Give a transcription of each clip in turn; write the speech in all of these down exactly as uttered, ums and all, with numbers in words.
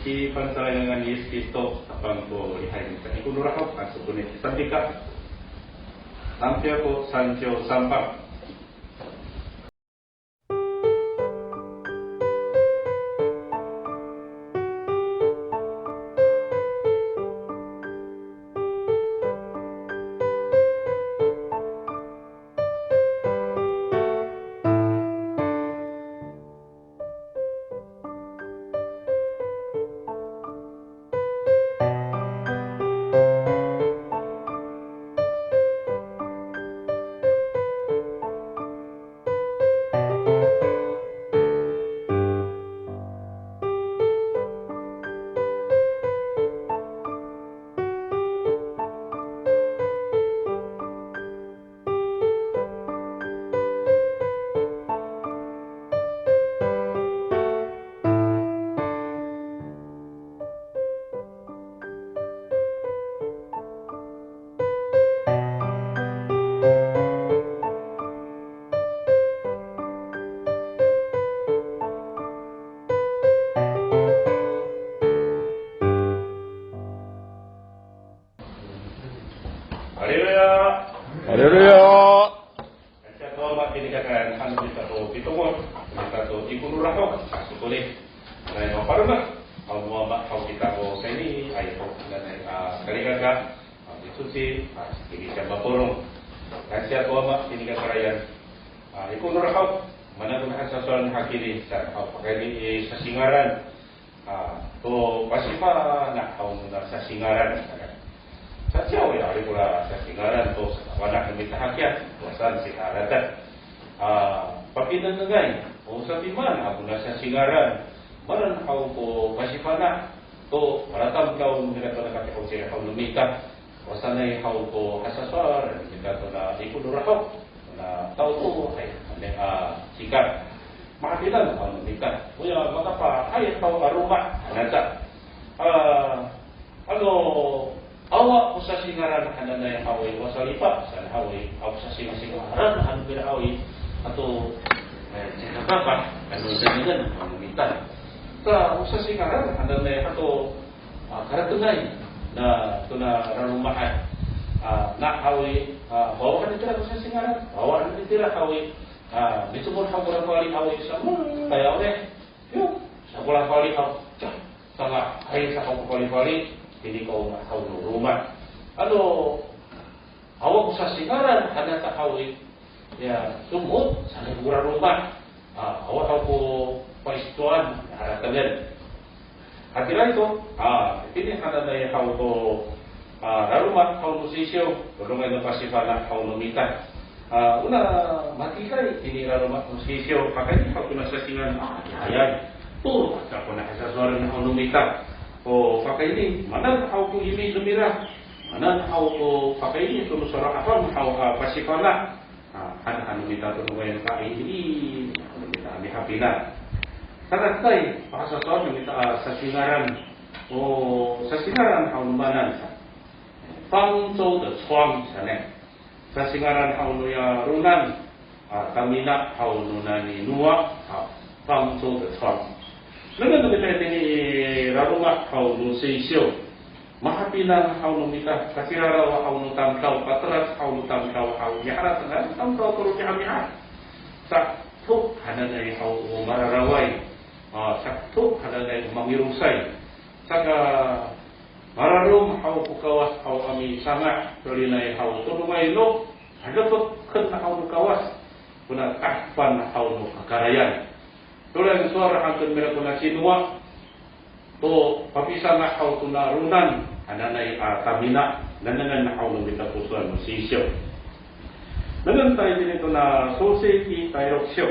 Ci Pangcalay ngangan ni Yis Kristo, tapang ko lihay no mita i Iko no Rahok, a soko ni Santika, 三百三十三番。 Haleluya. Haleluya. Kansiya to Ama, tini kakarayan han no mita to pitongol, han no mita to Iko no Rahok, a soko ni. Nanay mapalemed haw no Ama haw kita ko seni, ay to, nanay, a, salikaka, a, micoci, a, tini siya mapolong. Kansiya to Ama, tini kakarayan, a, Iko no Rahok, mana ko na sasowalen hakini, sa, haw, pakayni i sasingaran. A, to pasifana' haw nona sasingaran. Caciyaw ya, ari kora sasingaran to, safana' no mita hakiya, tosa siharatat. A, papinengnengay, o sapimaan haw nona sasingaran, maan haw ko pasifana' to, malatamdaw no mira to na kapihoci haw no mita. O sanay haw ko hasasowal, mita to na Iko no Rahok, na tao to, hay, ane, a, cikar. Mahapinang haw no mita. Oya, makapahay haw a loma', hanata. A, ano, awa ko sasingaran hananay haw i, o salipa, saan haw i, awa ko sasingasingaran han no mira haw i, ato, e, cikakapa, ano, danengen haw no mita. Ta, o sasingaran hananay ato, a, karatenay, na, tona laloma'ay. A, na haw i, a, fawahan itira ko sasingaran, fawahan itira haw i, a, micomod haw kora fali haw i, sa, hmm, kaya, e, yo, sa kora fali haw, ca, sanga, hay, sa haw ko falifali, tini ko haw no loma'. Ano, awa ko sasingaran hanata haw i, ya, somowal sanay kora loma'. A, awa haw ko paistoan, haratengen. Hatiraay to, a, itini hananay haw to, a, laloma' haw no Sisiw, todongay no pasifana' haw no mita. A, ona matikay itini laloma' no Sisiw, pakayni haw kona sasingan, a, hayan. To, ta kona hasasowalen haw no mita. O, pakayni, maanan haw ko imi no mira. Maanan haw ko pakayni to no sowal a fam haw, a, pasifana'. A, han, han no mita to no kaini, han no mita a mihapinang. Saka tay, pasasowal no mita, a, sasingaran. O, sasingaran haw no maanan sa. 方舟的窗 sa ne. Sasingaran haw noya lonan, a, tamina haw nona ni Noa, a, 方舟的窗. Nengneng no mita itini i laloma' haw no Sisiw. Mahapinang haw no mita, kaciraraw haw no tamdaw, patelac haw no tamdaw haw, miharatengan tamdaw to romi'ami'ad. Saheto hananay haw o mararaway, a, saheto hananay o mangirosay. Saka mararom haw ko Kawas haw a misanga' solinay haw todongay no, hadefeken haw no Kawas, kona tahpan haw no kakarayan. Todongay sowal han to mira kona ci Noa, to papisanga' haw tona lonan hananay a tamina, nengnengen haw no mita ko sowal no Sisiw. Nengneng ta itini tona Soseki tay rok siw.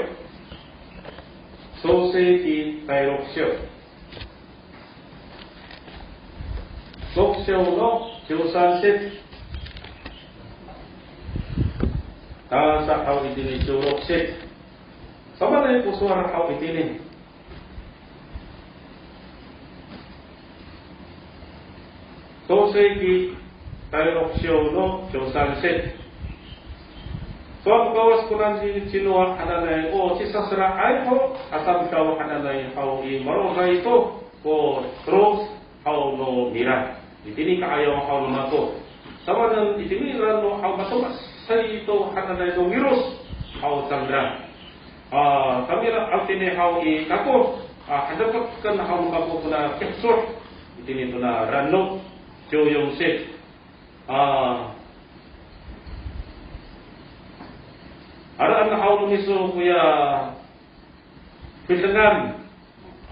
Soseki tay rok siw. Rok siw no ciwsan sit. Tasa haw itini ciw rok sit. Samaanay ko sowal haw itini. Soseki tay rok siw no ciwsan sit. Sowal no Kawas kona ci, ci Noa hananay, o cisasera'ay ho a tamdaw hananay haw i, maroray to ko tolo Itini ka'ayaw haw no mako. Samanen itini rano haw matomasay to hananay no wiros haw cangra. A, kami ra itini haw i kako, a, hadapeken haw no mako kona kihsor itini tona rano ciwyongsit. A, araan haw no miso koya pidengan,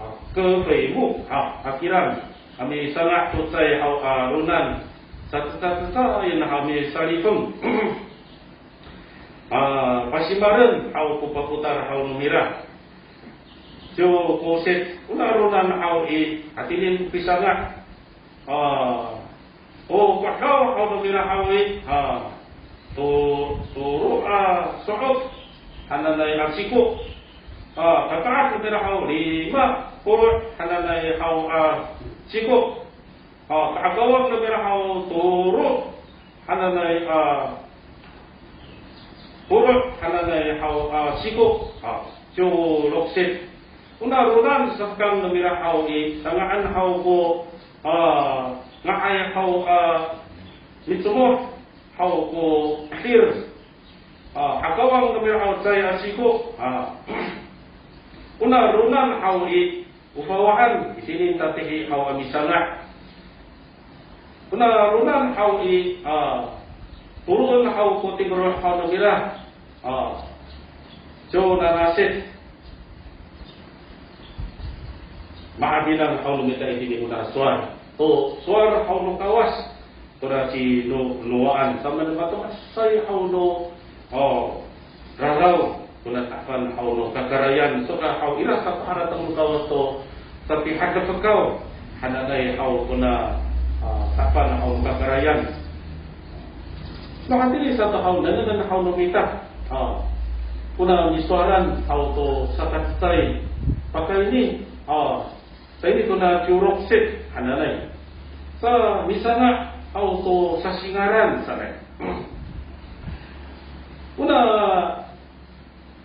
a, kefeymo, a, a kilang a misanga' to cecay haw a lonan, sacecacecay haw misalifeng. A, pasimalen haw ko papotal haw no mira. Ciw kosit, ona lonan haw i, hatini pisanga'. A, o ko'edaw haw no mira haw i, a, to, tolo a so'ot hananay a ciko. A, kakahad no mira haw lima polo' hananay haw a ciko. A, ka'akawang no mira haw tolo hananay a polo' hananay haw a ciko. A, ciw loksit. Ona lonan sahekang no mira haw i, sanga'en haw ko, a, nga'ay haw a micomod haw ko 'edil. A, 'akawang no mira haw cecay a siko. A, ona lonan haw i, o fawahan itini tatihi haw a misanga'. Ona lonan haw i, a, toloen haw ko tingroh haw no mira. A, ciw nanasit. Ma'apinan haw no mita itini kona sowal. To sowal haw no Kawas. Tora ci No, Nowaan, samanen matomasay haw no, o, raraw, kona tafan haw no kakarayan, saka haw ira sapaharateng no Kawas to, sapihadafekaw hananay haw kona, a, tafan haw no kakarayan. No hatini sato haw, nengnengen haw no mita, a, kona nisowalan haw to sakacecay pakayni, a, Sa ini tona ciwroksit hananay. Sa misanga' haw to sasingaran sanay. Ona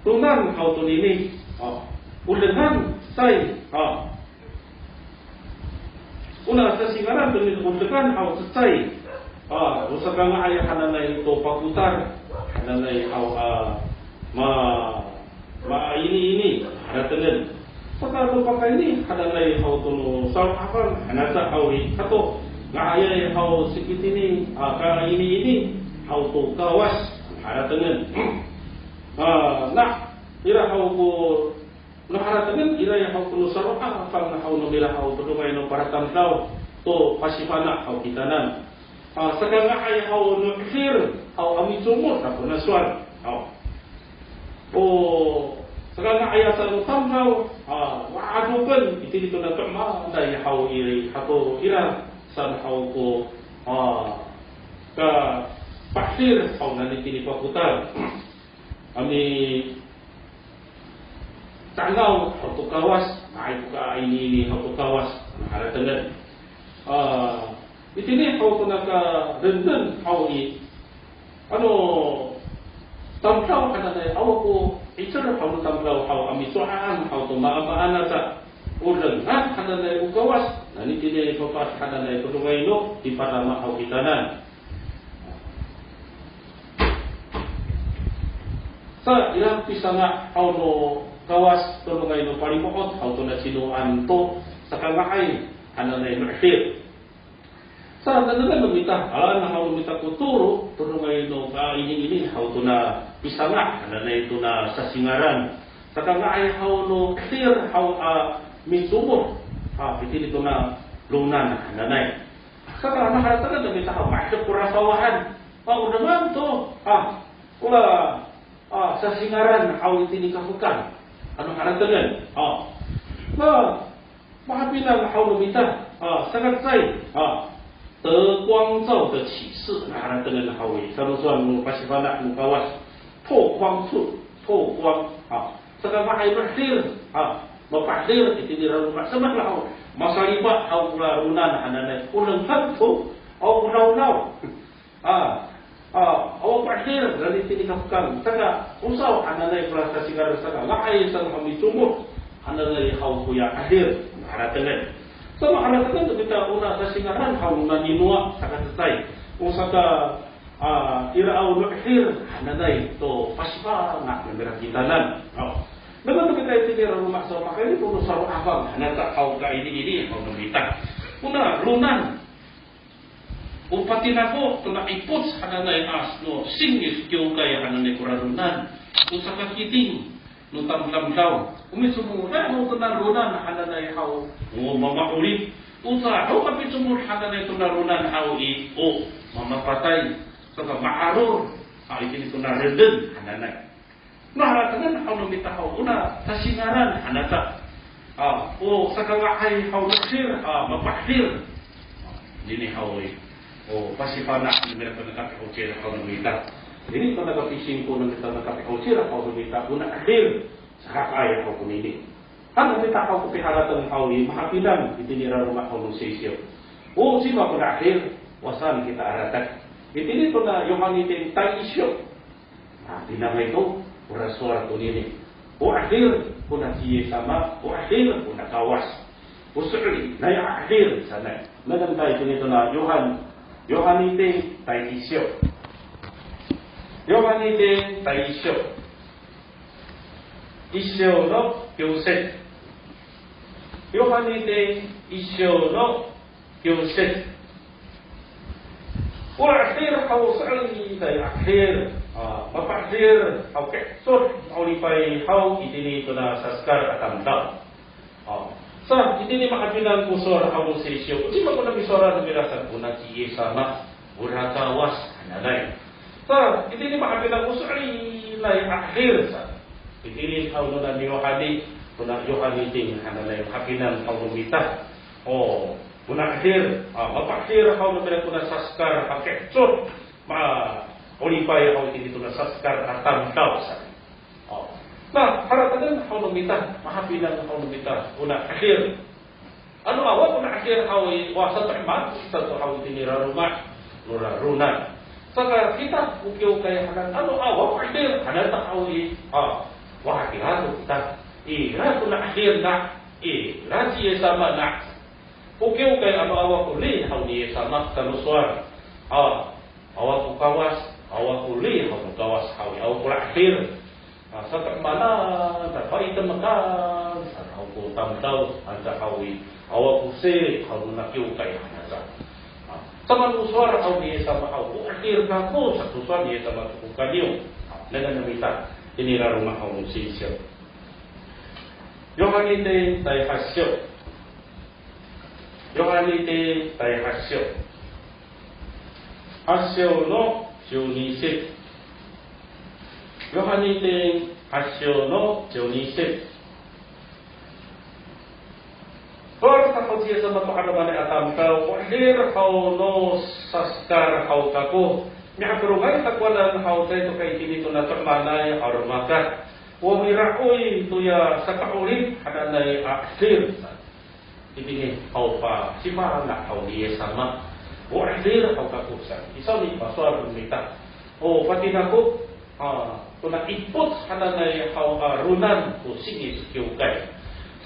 lonan haw tonini, a, o dengan cecay, a. Ona sasingaran tonini o dengan haw cecay. A, o sakanga'ay hananay to papotal hananay haw, a, ma Mainiini, haratengen. Saka to pakayni, hananay haw to no salo'afang, hanasa haw i, sato nga'ayay haw sikitini, a, kainiini haw to Kawas, haratengen. A, na, ira haw ko, no haratengen, ira haw ko no salo'afang haw no mira haw todongay no palatamdaw to pasifana' haw kitanan. A, sakanga'ay haw no 'edil haw a micomod haw kona sowal. Haw. O, sakanga'ay sa no tamdaw, a, wa'adopen, itini to na to'emanay haw i, hato ira, saan haw ko, a, kapa'edil haw nani tini papotal. A mi, Ta'angaw haw to Kawas, nga'ay ko kainiini haw to Kawas, haratengen. A, itini haw to naka denden haw i, ano, tamdaw hananay awa ko 'icel haw no tamdaw haw a mico'an haw to maamaan aca, o dengan hananay o Kawas, nani tini papat hananay todongay no, i padama haw kitanan. Sa ira pisanga' haw no Kawas todongay no palimo'ot haw to na ci Nowaan to sakanga'ay hananay no 'edil. Sa nanengneng no mita, alaan haw no mita ko tolo todongay no kainiini haw to na pisanga' hananay to na sasingaran. Sakanga'ay haw no 'edil haw a micomod, a, pitini to na lonan hananay. Saka ano haratengen no mita haw, ma'edef ko rafawahan. A, o dengan to, a, ora, a, sasingaran haw itini kafekal. Ano haratengen, a. Na, mahapinang haw no mita, a, sakacecay, a, 得光照的启示, ano haratengen haw i, sano sowal no pasifana' no Kawas. 透光处, 透光, a. Sakanga'ay no 'edil, a, mapa'edil, itini rano masamaan haw, masaliba haw kora lonan hananay, o dengan to, a, o lawlaw. A, a, awa ko 'edil, nani tini kafekal, saka, o saw hananay kora sasingaran saka, nga'ay saan haw micomod hananay haw koya 'edil, haratengen. Sa maharateng to kita ona sasingaran haw no nani Noa saka cecay. O saka, a, ira aw no 'edil hananay to pasifana' no mira kitanan. O. Nengneng to kita itini i roma saw, pakayni to no salo'afang hanata haw kainiini haw no mita. Ona ronan. O patinako tona ipoc hananay a no singis kiwkay hananay kora ronan. O sakakiting no tamdamdaw. O micomoday haw tona ronan hananay haw, o mama'orip. O caho a picomod hananay tona ronan haw i, o mamapatay. Saka ma'aror. A, itini tona reden hananay. Maharatengan haw no mita haw, ona sasingaran hanata. A, o sakanga'ay haw no 'edil, a, mapa'edil. Nini haw i, o pasifana' no mira tona kapi'ocil haw no mita. Nini tona kapisingko no mita, tona kapi'ocil haw no mita, ona 'edil. Sakakaay haw konini. Han no mita haw ko piharateng haw i, mahapinang itini i roma haw no sisyo. O cima kona 'edil, o saan kita aratek. Itini tona Yohani tin tay isyo. A, pinangay to, ora sowal tonini. O 'edil kona ci Yis sama, o 'edil kona Kawas. O so'elinay a 'edil sanay. Nengneng ta itini tona Yohan, Yohani tin tay isyo. Yohani tin tay isyo. Isyo no kiwsit. Yohani tin isyo no kiwsit. Ora 'edil haw so'elinay a 'edil, a, mapa'edil haw kecot, ma'oripay haw itini tona saskar a tamdaw. A, sa, itini mahapinang ko sowal haw no sisyo. O cima kona pisowalan no mira sa kona ci Yis sama, ora Kawas hananay. Sa, itini mahapinang ko so'elinay a 'edil sa. Itini haw nona ni Yohani, kona Yohani tin hananay mahapinang haw no mita. O, kona 'edil, a, mapa'edil haw no mira kona saskar a kecot, ma'oripay haw itini tona saskar a tamdaw sa. O. Na, haratengan haw no mita, mahapinang haw no mita, kona 'edil. Ano awa kona 'edil haw i, wa, sato'eman sato haw itini i roma nora ronan. Saka kita ko kiwkay hanan, ano awa ko 'edil hanata haw i, a, wa, ira to kita. Ira kona 'edil na, ira ci Yis sama na. Ko kiwkay ano awa ko li haw ni Yis sama, sano sowal. A, awa ko Kawas, awa ko li haw no Kawas haw i, awa ko 'edil. A, sato'emana, ta, pa'itemekan sa haw ko tamdaw, anca haw i, awa ko siri haw nona kiwkay hananay sa. A, samaan o sowal haw ni Yis sama haw, o 'edil kako, sa ko sowal ni Yis sama to ko kaniyo. A, nengneng no mita, itini i roma haw no sisyo. Yohani tin tay hasyo. Yohani tin tay hasyo. Hasyo no ciwnisit. Yohani tin hasyo no ciwnisit. Sowal sa haw ci Yis sama to 'alomanay a tamdaw, o 'edil haw no saskar haw kako. Mihakelongay takowanan haw caay to ka itini to nato'emanay a romakat. O mira'oy toya saka'orip hananay a 'edil. Itini haw pasifana' haw ni Yis sama. O 'edil haw kako sa. I sawni pasowal no mita. O patinako, a, tona ipot hananay haw a ronan ko singis kiwkay.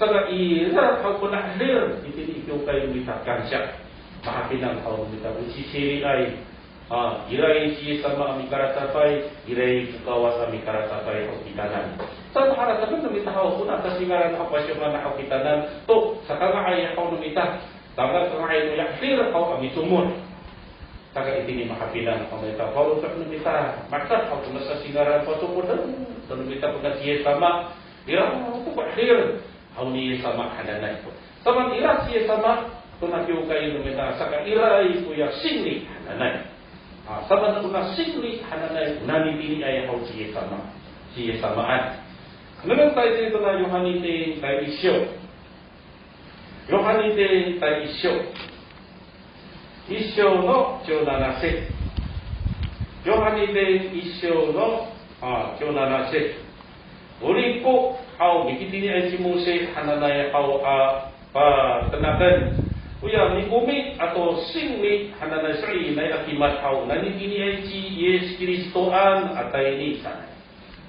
Saka ira haw kona 'edil, itini kiwkay no mita kansiya. Mahapinang haw no mita, o cisiriay. A, ira i ci Yis sama a mikalatapay, ira i ko Kawas a mikalatapay haw kitanan. Sa haratengan no mita haw, kona sasingaran haw pasifana' haw kitanan, to sakanga'ay haw no mita, sakanga'ay noya 'edil haw a micomod. Saka itini mahapinang haw no mita, faloco' no mita, mahetek haw kona sasingaran, faloco'en to no mita kona ci Yis sama, ira ko 'edil haw ni Yis sama hananay. Samaan ira ci Yis sama, tona kiwkay no mita, saka ira i koya singli hananay. A, samaan kona singli hananay, nanitiniay haw ci Yis sama, ci Yis samaan. Nengneng ta itini tona Yohani tin tay isyo. Yohani tin tay isyo. Isyo no ciwnanasit. Yohani tin isyo no, a, ciwnanasit. O riko haw, mikitiniay ci Mose hananay haw a patenaken. Oya mikomi ato singli hananay so'elinay a kimad haw, nanitiniay ci Yis Kristoan a tayni sanay.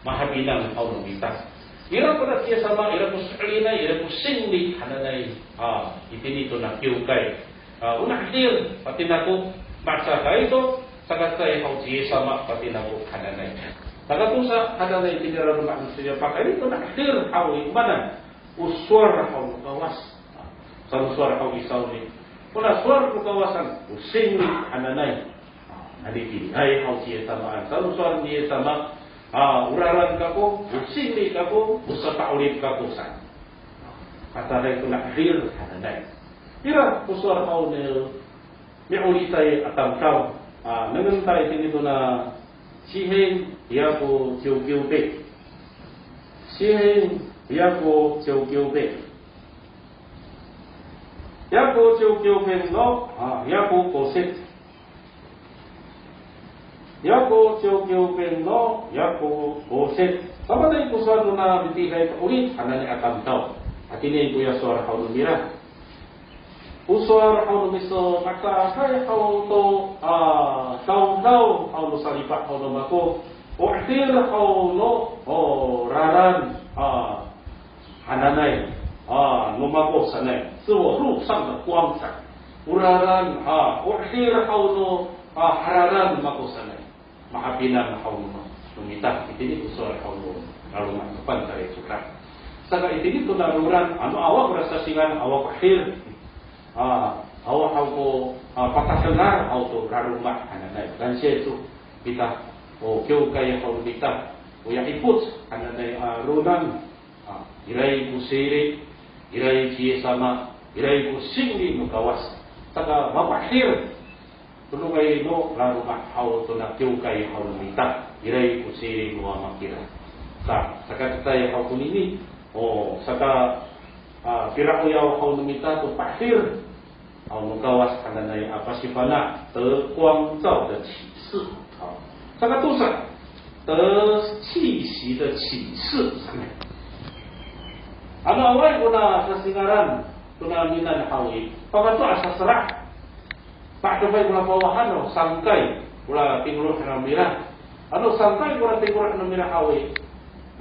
Mahapinang haw no mita. Ira ko na ci Yis sama, ira ko so'elinay, ira ko singli hananay. A, itini to na kiwkay. A, o na'edil, patinako, macakay to, sakacecay haw ci Yis sama, patinako hananay. Sakatosa hananay itini i laloma' no sisiw, pakayni to na'edil haw i, mana o sowal haw no Kawas. A, sano sowal haw i sawni. Kona sowal no Kawasan, o singli hananay. A, nanitini, hay haw ci Yis samaan. Sano sowal ni Yis sama, a, o raran kako, o singli kako, o saka'orip kako saan. A, caay ko na'edil hananay. Ira ko sowal haw no mi'olicay a tamdaw. A, nengneng ta itini to na Sihen yako ciwkiwpi. Sihen yako ciwkiwpi. Yako ciwkiwpi no, a, yako kosit. Yako ciwkiwpi no, yako kosit. Samanay ko sowal nona mitihay to 'orip hananay a tamdaw. Hatini koya sowal haw no mira. O sowal haw no miso, matiyaay haw to, a, dawdaw haw no salipa' haw no mako. O 'edil haw no, o, raran, a, hananay, a, no mako sanay. 是我路上的光 sa. O raran, a, o 'edil haw no, a, hararan no mako sanay. Mahapinang haw no, no mita, itini ko sowal haw no, laloma' no Pangcah i codad. Saka itini to na roran, ano awa ko ra sasingan, awa ko 'edil. A, awa haw ko, a, patasengal haw to laloma' hananay. Kansiya to mita, o kiwkay haw no mita, oya ipoc hananay a roran. A, iray ko siri, iray ci Yis sama, iray ko singli no Kawas. Saka mapa'edil. Todongay no laloma' haw to na kiwkay haw no mita, iray ko siri no Wama kira. Sa, saka cecay haw konini, o, saka, a, pira'oyaw haw no mita to pa'edil haw no Kawas hananay a pasifana', 得光照的启示. A, saka tosa, 得气息的启示. Ano awaay kona sasingaran, kona minan haw i, pakato'a sasera'. Pa'edefay kora fawahan, no sangkay kora tingloh no mira. Ano sangkay kora tingloh no mira haw i,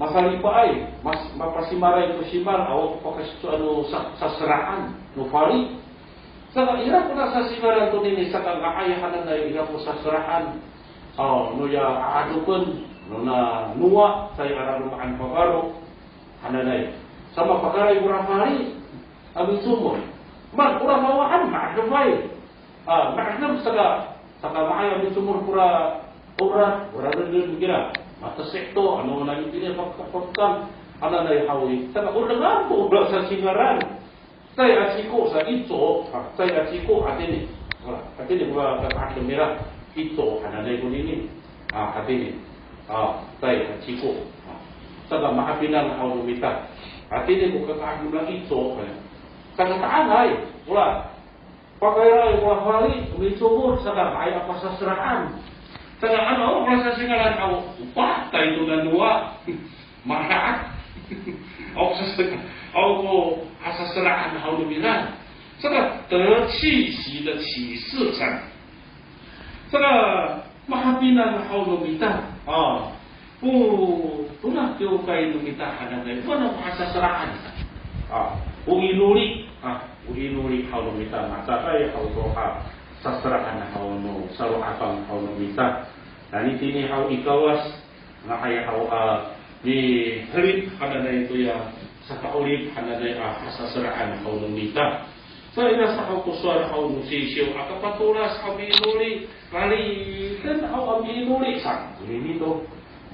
masalipaay, mas, mapasimaray ko simal, awa ko pakasico ano sa, saseraan no fali. Saka ira kona sasingaran tonini, saka nga'ay hananay ira ko saseraan. O, noya a'adopen nona nowa, caay a laloma'an paparo hananay. Sa mapakaray kora fali a micomod. Maan kora fawahan, ma'edefay. A, ma'edef saka, saka nga'ay a micomod kora 'orad, kora reden kira. Matesi to, ano nani tini fakfaktan hananay haw i. Saka o dengan to kora sasingaran. Caay a ciko sa, ico, a, caay a ciko, hatini. Ora, hatini kora kakahad no mira, ico hananay konini. A, hatini. A, caay a ciko. A, saka mahapinang haw no mita. Hatini ko kakahad no mira, ico, a. Saka ta'angay, ora. Pakayraay kora fali, micomod, saka nga'ay a pasaseraan. Saka ano, kora sasingaran haw, o patay to na nowa. Mala. Aw, sas-, aw ko, a, saseraan haw no mira. Saka 得气息的启示 saan. Saka mahapinang haw no mita. A, o, tona kiwkay no mita hananay, o ano a saseraan. A, o inoli, a, o inoli haw no mita, matakay haw to, a, saseraan haw no, salo'afang haw no mita. Nanitini haw i Kawas, nga'ay haw a mihelit hananay toya saka'orip hananay a saseraan haw no mita. Sa ira sa haw ko sowal haw no sisiw, aka patolas haw miinoli, laliden haw a miinoli sa, ini to.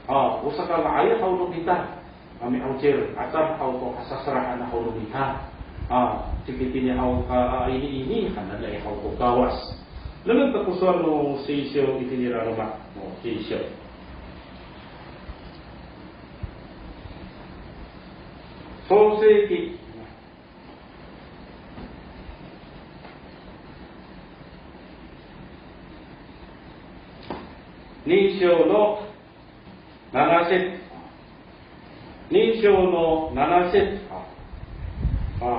A, o saka nga'ay haw no mita a mi'ocir, atam haw ko saseraan haw no mita. A, cikitini haw ka, a, ini, ini hananay haw ko Kawas. Nengneng ta ko sowal no sisiw itini i laloma' no sisiw. Soseki. Nisiw no nanasit. Nisiw no nanasit. A. A.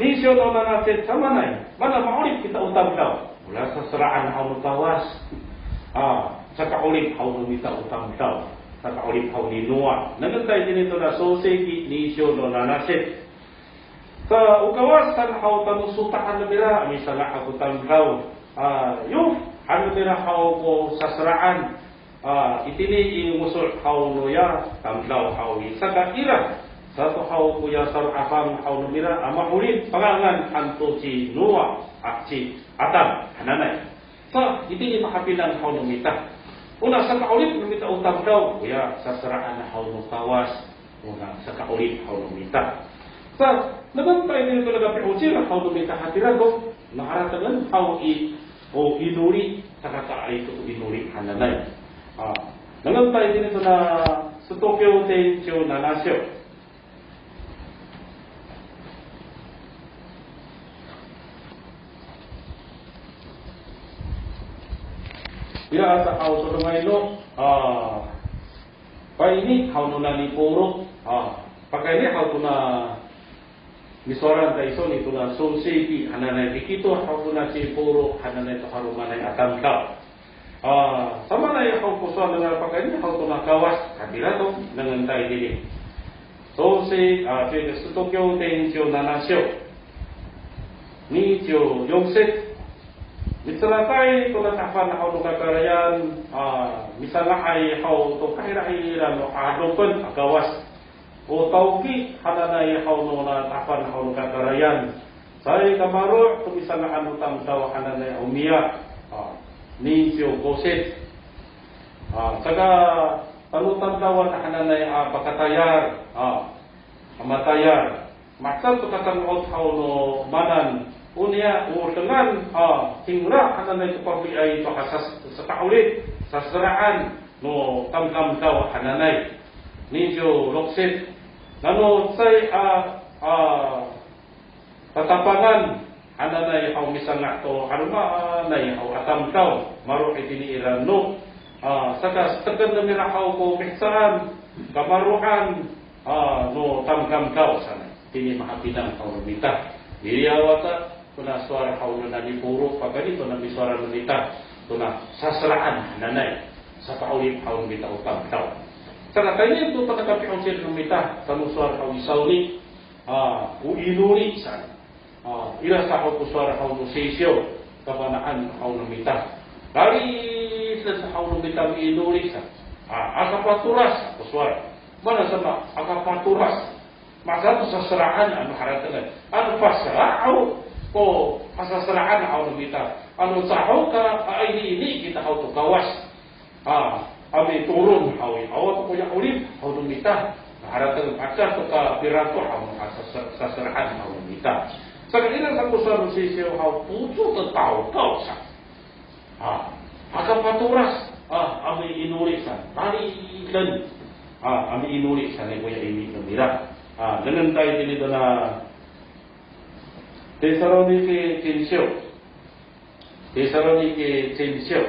Nisiw no nanasit, samanay. Mana ma'orip kita o tamdaw. Ora saseraan haw no Kawas. A, saka'orip haw no mita o tamdaw. saka'orip haw ni Noa. Nengneng ta itini tona Sosiki niciw no nanasit. Sa o Kawas saan haw tano sota'an no mira a misanga' ako tamdaw. A, yo han no mira haw ko saseraan. A, itini i ngoso' haw noya tamdaw haw i, saka ira sato haw koya salo'afang haw no mira a ma'orip, pangangan han to ci Noa, a, ci Atam hananay. Sa, itini mahapinang haw no mita. Ona saka'orip no mita o tamdaw, oya saseraan haw no Kawas. Ona saka'orip haw no mita. Sa, nengneng ta itini to naga pi'ocil haw no mita hatira to, naharatengen haw i, o inoli, sakakaay to o inoli hananay. A, nengneng ta itini to na Sitokiw ten ciw nanasiw. Ira sa haw to dongay no, a, paini haw no na ni Poro, a, pakayni haw to na misowalan ta iso ni to na Sosiki hananay, dikito haw to na ci Poro hananay to haromaanay a tamdaw. A, samaanay haw ko sowal nengneng pakayni haw to na Kawas, hatira to, nengneng ta itini. Sosi, a, ci Sitokiw ten ciw nanasiw. Niciw yonsit. Micelakay to na tahafan haw no kakarayan, a, misanga'ay haw to kahirahira no 'adopen a Kawas. O Tawki hananay haw no na tahafan haw no kakarayan. Caay kamaro' to misanga'an no tamdaw hananay a omiya. A, niciw kosit. A, saka tano tamdawan hananay a pakatayal. A, a matayal. Maca to katango'ot haw no manan. Oniya, o dengan, a, cingra hananay to pafeliay to a sas-, saka'orip, saseraan no tamdamdaw hananay. Niciw loksit. Nano caay a, a, tatapangan hananay haw misanga' to 'alomanay haw a tamdaw, maro' itini i rano, a, saka seteken no mira haw ko mihecaan, kamaro'an, a, no tamdamdaw sanay. Itini mahapinang haw no mita. Iriyaw aca to na sowal haw no na ni Poro, pakayni to na misowalan no mita to na saseraan hananay, saka'orip haw no mita o tamdaw. Saka tayni to panakapi'ocil no mita, tano sowal haw i sawni, a, o inoli saan. A, ira sa haw ko sowal haw no Sisiw, kafana'an haw no mita. Laliden haw no mita miinoli sa. A, aka patolas ko sowal. Mana sama aka patolas. Masato saseraan ano haratengen. Ano pasera' haw ko pasaseraan haw no mita. Ano caho ka, a, ini, ini kita haw to Kawas. A, a mitolon haw i, awa to koya 'orip haw no mita. Harateng aca to ka pirato haw no, a, sase-, saseraan haw no mita. Saka ira sa ko sowal no Sisiw haw, 不住地祷告 sa. A, aka patolas, a, a miinoli sa. Laliden. A, a miinoli sa ni koya imi no mira. A, nengneng ta itini to na Tesaloniki cinsiw. Tesaloniki cinsiw.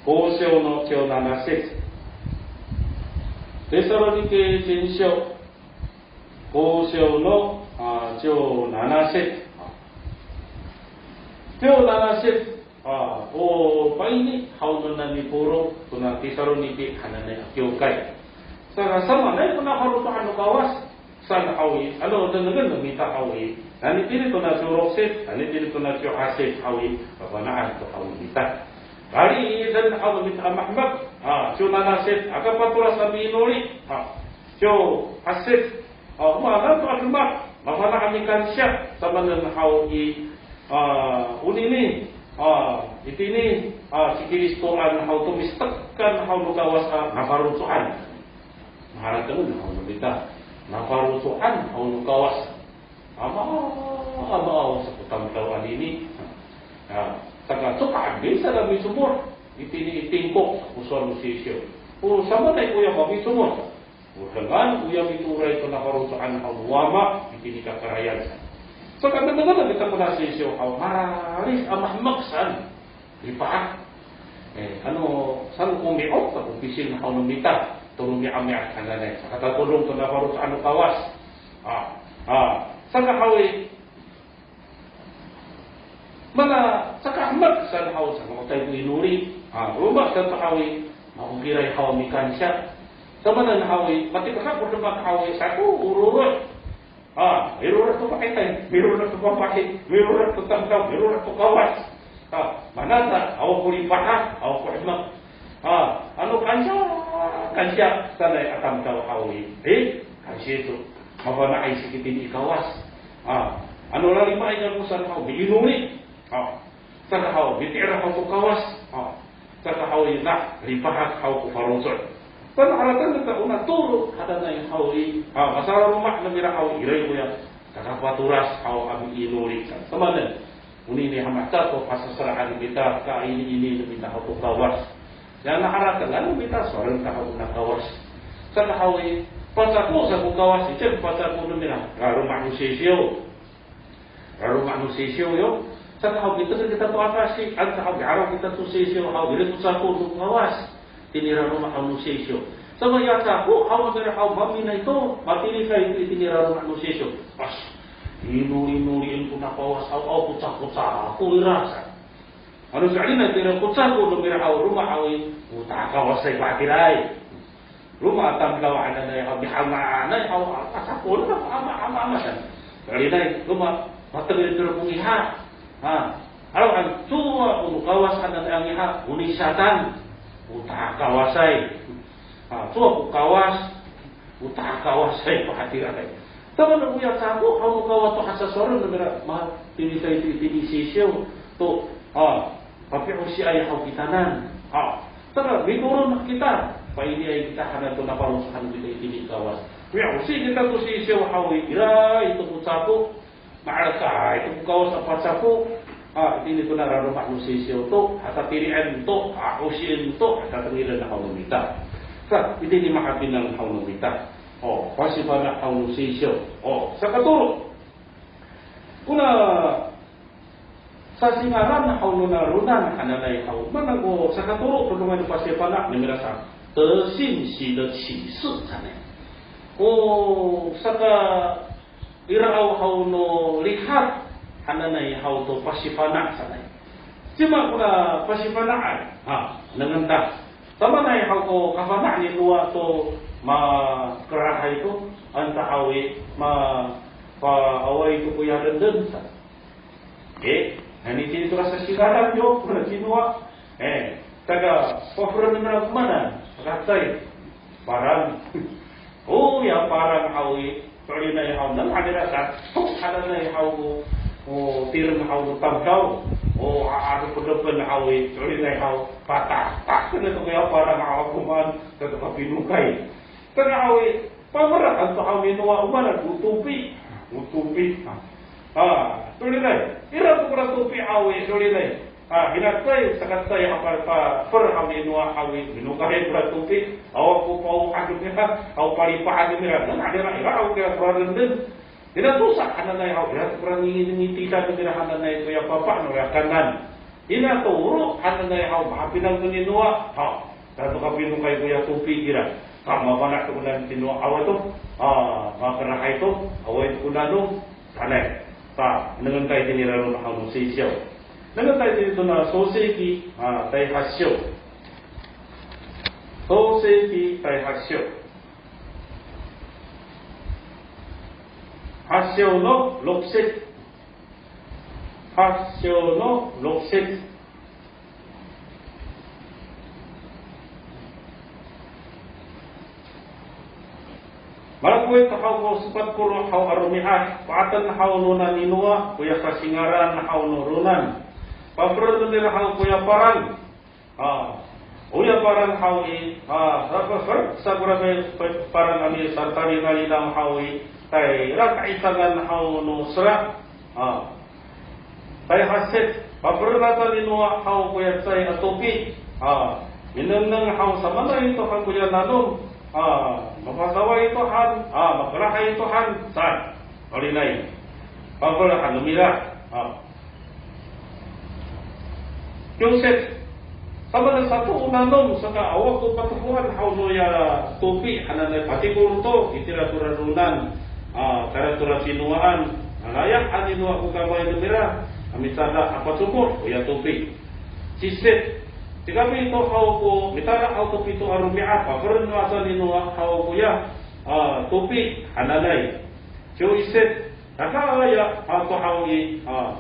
Kosiw no ciw nanasit. Tesaloniki cinsiw. Kosiw no, a, ciw nanasit. Ciw nanasit. A, o paini haw no na ni Poro to na Tesaloniki hananay a kiwkay. Saka samaanay ko na faloco'an no Kawas. Saan haw i, ano, nengnengen no mita haw i, nanitini to na ciw roksit, nanitini to na ciw asit haw i, kafana'an to haw i mita. Laliden haw no mita a mahemek, a, ciw nanasit, aka patolas a miinoli, a, ciw asit, a, o maan to a demak, mafana' a mikansiya, samanen haw i, a, onini, a, itini, a, ci Kiristoan haw to misetekan haw no Kawas a nafaloco'an. Maharatengen haw no mita, nafaloco'an haw no Kawas. Ama, ama, aw sa ko tamdaw anini. Ya, saka to ka'adin sa a micomod. Itini i tingkok sa ko sowal no Sisiw. O samaanay koya mamicomod. O dengan koya mitooray to nafaloco'an haw no Wama, itini kakarayan sa. Saka nengnengen no mita kona Sisiw haw, mararid a mahemek saan. Lipahak. E, ano, saan ko mi'od, ta ko pising haw no mita to romi'ami'ad hananay. Saka tatodong to nafaloco'an no Kawas. A, a, saka haw i, mana, saka hemek saan haw, saka o tay ko inoli. A, roma saan to haw i, Mafokilay haw mikansiya. Samanen haw i, matipasa ko demak haw i, sako o roro'. A, miroro' to fa'itan, miroro' to fafahi, miroro' to tamdaw, miroro' to kawas. A, mana sa, awa ko lipahak, awa ko demak. A, ano kansiya, kansiya sanay a tamdaw haw i. E, kansiya to. Mafana'ay sikitini i kawas. A, ano lalimaay kamo saan haw, miinoli. A, saka haw, miti'er haw to kawas. A, saka haw i, na lipahak haw ko faloco'. Saan harateng kita ona tolo hananay haw i. A, masalaloma' no mira haw i, ira koya, saka patolas haw a miinoli. Samanen. Onini haw matiya to pasaseraan kita, kainiini no mita haw to kawas. Ya, na haratengan no mita, sowal kita haw ona kawas. Saka haw i, pacako sa ko kawas i, cem pacako no mira, laloma' no sisiw. Laloma' no sisiw yo. Saka haw, mitengil kita to akasi, anca haw, mi'araw kita to sisiw haw, ira ko cako no kawas. Tini laloma' haw no sisiw. Sama ya cako haw, no mira haw, maminay to, matilifay to itini laloma' no sisiw. Pas, inolinolien kona kawas haw, awa ko cako, cako ira sa. Ano so'elinay to ira ko cako no mira haw, roma haw i, o takawasay ko hatiraay. Roma a tamdaw hananay haw, mihamaanay haw, a, cako no, hama, hama, hama san. So'elinay, roma, matengil to ira ko ngiha. Ha, awa han, cowa ko no kawas hananay a ngiha, o nisatan. O takawasay. Ha, cowa ko kawas, o takawasay ko hatiraay. Tawan no koya cako, haw no kawas to hasasoren no mira, matilifay to itini sisiw to, a, papi'osiay haw kitanan. A, tada mitolon kita, painiay kita hanan to napaloco'an kita itini kawas. Pi'osi kita to sisiw haw i, ira ito ko cako, ma'arakay to ko kawas a pacako, a, itini to na laloma' no sisiw to, hatatili'en to, a'osien to, hatatengilen haw no mita. Sa, itini mahapinang haw no mita. O, pasifana' haw no sisiw. O, sakatolo. Kona sasingaran haw nona ronan hananay haw. Mana ko sakatolo to ronan pasifana' no mira sa. 得信息的启示 sanay. O saka ira haw no lihat hananay haw to pasifana' sanay. Cima kona pasifana'ay, ha, nengneng ta. Samaanay haw ko kafana' ni Noa to makerahay to, anca haw i, ma, pa, awaay to koya denden sa. E, nani tini to ra sasingaran yo, kona ci Noa. E, saka, paferen nira ko maan, saka cay, parang. O, ya parang haw i, so'elinay haw, nang hanira sa, to, hananay haw, o, tireng haw, tamdaw, o, a, a, dependepen haw i, so'elinay haw, patahtak, kona to ya parang haw, ko maan, saka kapinokay. Saka haw i, pameraan to haw ni Noa, o maan, o topi, o topi. A, so'elinay, ira to kora topi haw i, so'elinay. A, hinacecay, sakacecay, a, pa, pa, pafer haw ni Noa haw i, minokahay kora topi, awa ko pao'an nira, awa palipa'an nira, nang hanira, ira haw kira kora denden. Ira tosa hananay haw, ira to kora ngingitidan nira hananay to ya papa no ya kanan. Ina tolo hananay haw, mahapinang to ni Noa, haw, tada to kapinokay koya topi kira. Ka mafana' to kona ci Noa awa to, a, makerahay to, awaay to ko nanom, sanay. Ta, nengneng ta itini laloma' haw no sisiw. Nengneng ta itini tona Soseki, a, tay hasiw. Soseki tay hasiw. Hasiw no loksit. Hasiw no loksit. Malakowit haw ko sepat polo' haw a romi'ad, pa'aten haw nona ni Noa, koya sasingaran haw no ronan. Pafered nira haw koya parang. A, oya parang haw i, a, sa, sa, sa, sa kora mi, parang a misatalinalinaw haw i, tayra ka'icangan haw no sera. A, tay hasit, pafered nata ni Noa haw koya cecay a topi. A, minengneng haw samaanay to han koya nanom. A, mapasaway to han, a, makerahay to han, saan. So'elinay. Pafered han no mira. A. Kiwsit, samaanay sato o nanom, saka awa ko patofoan haw noya topi, hananay patikol to, itira tora ronan, a, tayra tora ci Noaan, a, layap han ni Noa ko kawaay no mira, a micada a pacomod, oya topi. Ciwsit, Cikapi to haw ko, mitala haw to pito a romi'ad, paferen no asa ni Noa haw koya, a, topi hananay. Ciw iset, Saka ya, a, to haw i, a,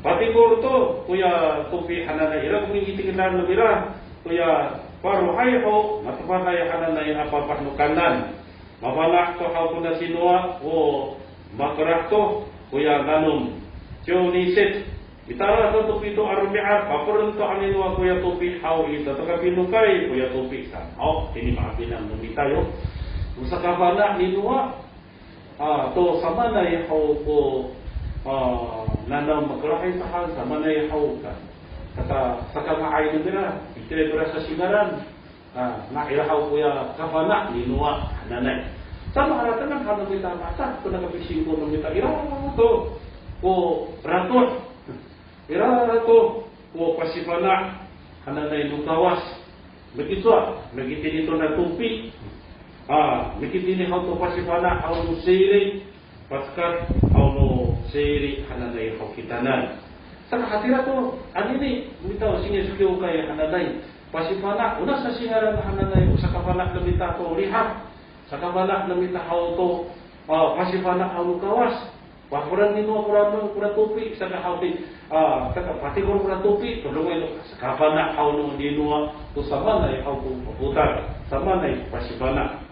patikor to koya topi hananay, ira ko mingitikidan no mira, koya falohay ho matefaday hananay a papah no Kanan. Mafana' to haw kona ci Noa ko makerah to koya nanom. Ciw nisit, mitala to to pito a romi'ad, paferen to han ni Noa koya topi haw i, cato kapinokay koya topi sa. O, tini mahapinang no mita yo. O sakafana' ni Noa, a, to samaanay haw ko, a, nanom, makerahay sa han, samaanay haw ka. Kata sakanga'ay no mira, itira to ra sasingaran. A, na ira haw koya kafana' ni Noa hananay. Sa maharatengan han no mita, maca to na kapisingko no mita, ira to ko ratoh. Ira to ko pasifana' hananay no Kawas. Mikicowa, mikitini to na topi. A, mikitini haw to pasifana' haw no Siri. Pasekat haw no Siri hananay haw kitanan. Saka hatira to, anini, mita o Singsi Kiwkay hananay. Pasifana', ona sasingaran hananay, o sakafana' no mita to Lihaf. Sakafana' no mita haw to, a, pasifana' haw no Kawas. Paferen ni Noa kora, kora topi, saka haw ti, a, saka patikor kora topi, todongay to sakafana' haw no ni Noa, to samaanay haw ko papotal, samaanay pasifana',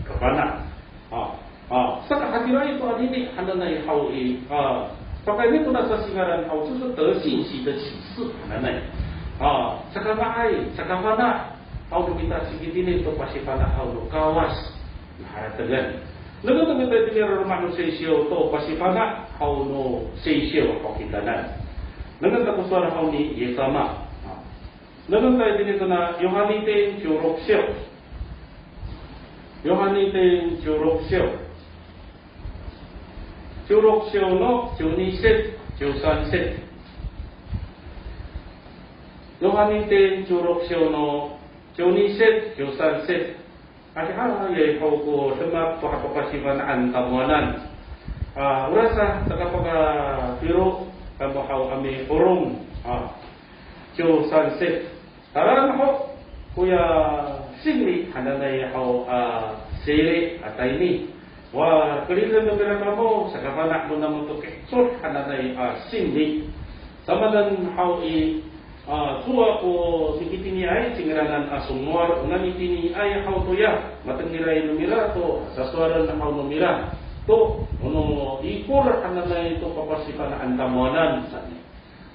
kafana'. A, a, saka hatiraay to anini hananay haw i, a, pakayni to na sasingaran haw, 就是得信息的启示 hananay. A, sakanga'ay, sakafana' haw no mita, sikitini to pasifana' haw no Kawas. Haratengen. Nengneng to mita itini i roma no Seysyo to pasifana' haw no Seysyo haw kitanan. Nengneng ta ko sowal haw ni Yis sama. Nengneng ta itini to na Yohani tin ciwrok syo. Yohani tin ciwrok syo. Ciwrok syo no ciwnisit, ciwsansit. Yohani tin ciwrok syo no ciwnisit, ciwsansit. Adihay haw ko demak to papasifana'an tamowanan. A, orasa, caka pakafilo kamo haw a mipolong. A, ciwsansit. Taran ho koya Singli hananay haw a Siri a tayni. Wa, keriden no mira kamo, sakafana' no namo to kecod hananay a Singli. Samanen haw i, a, cowa ko mikitiniay cingraanan a somowal, o nanitiniay haw toya matengilay no mira to sasowalen haw no mira to, o no ikor hananay to papasifana'an tamowanan saan.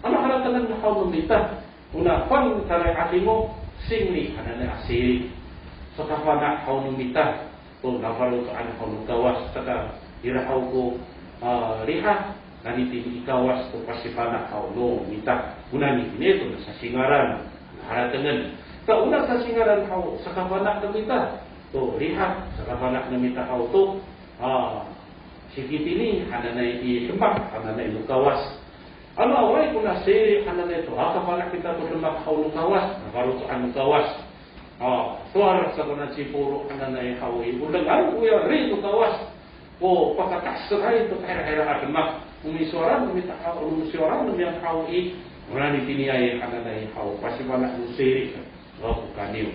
Ano haratengen haw no mita, ona fangcalay 'Adingo, Singli hananay a Siri. Sakafana' haw no mita to nafaloco'an haw no Kawas, saka ira haw ko, a, Lihaf, nanitini i Kawas to pasifana' haw no mita. O nanitini to na sasingaran, haratengen. Ta o na sasingaran haw, sakafana' no mita to Lihaf, sakafana' no mita haw to, a, sikitini hananay i demak hananay no Kawas. Ano awaay kona Siri hananay to, a, kafana' kita to demak haw no Kawas, nafaloco'an no Kawas. A, sowal sa kona ci Pawlo hananay haw i, o dengan koya ri no Kawas ko pakata'eseray to tahirahiray a demak. O misowalan no mita haw, o misowalan no miyam haw i, o nanitiniay hananay haw pasifana' no Siri. Wa ko kaniw.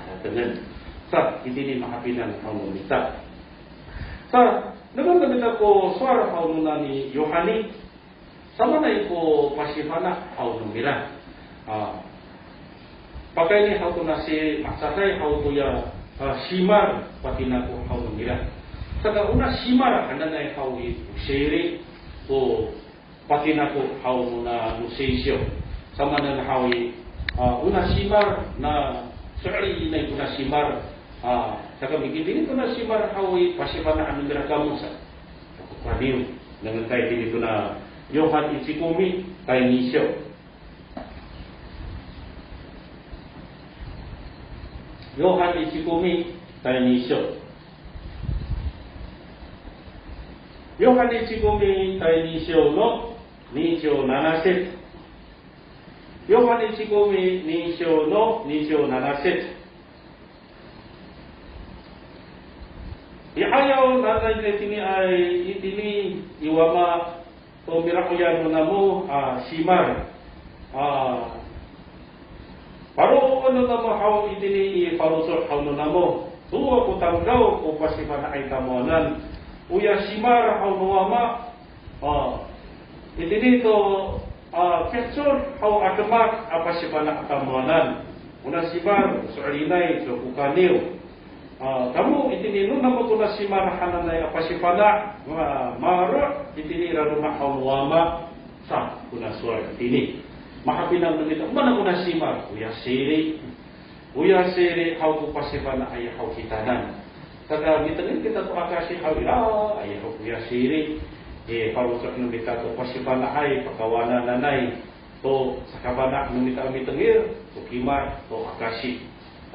Haratengen. Sa, itini mahapinang haw no mita. Sa, nengneng no mita ko sowal haw nona ni Yohani. Samaanay ko pasifana' haw no mira. A, pakayni haw to na si, masaday haw toya, a, simal patinako haw no mira. Saka ona simal hananay haw i, o Siri ko patinako haw nona no Seysyo. Samanen haw i, a, ona simal na, so'elinay kona simal, a, saka mikitini kona simal haw i, pasifana'an no mira kamo sa. Ko kaniw, nengneng ta itini tona Yohan icikomi, tayni syo. Yohan icikomi, tayni syo. Yohan icikomi, tayni syo no, niciw nanasit. Yohan icikomi, ni syo no, niciw nanasit. I 'ayaw nanay itiniay, itini i wama to mira'oyan no namo a simal. A, Paro no namo haw itini i faloco' haw no namo. Cowa ko tamdaw ko pasifana'ay tamowanan. Oya simal haw no Wama. A, itini to, a, pihecod haw a demak a pasifana' tamowanan. Ona simal, so'elinay, so ko kaniw. A, kamo itini no namo kona simal hananay a pasifana', ma, maro' itini i laloma' haw no Wama sa kona sowal itini. Mahapinang no mita, mana kona simal, oya siri. Oya siri haw ko pasifana'ay haw kitanan. Saka mitengil kita to akasi haw ira, ay haw koya siri. E, faloco' no mita to pasifana'ay, pakawanananay. To sakafana' no mita a mitengil, to kimad, to akasi.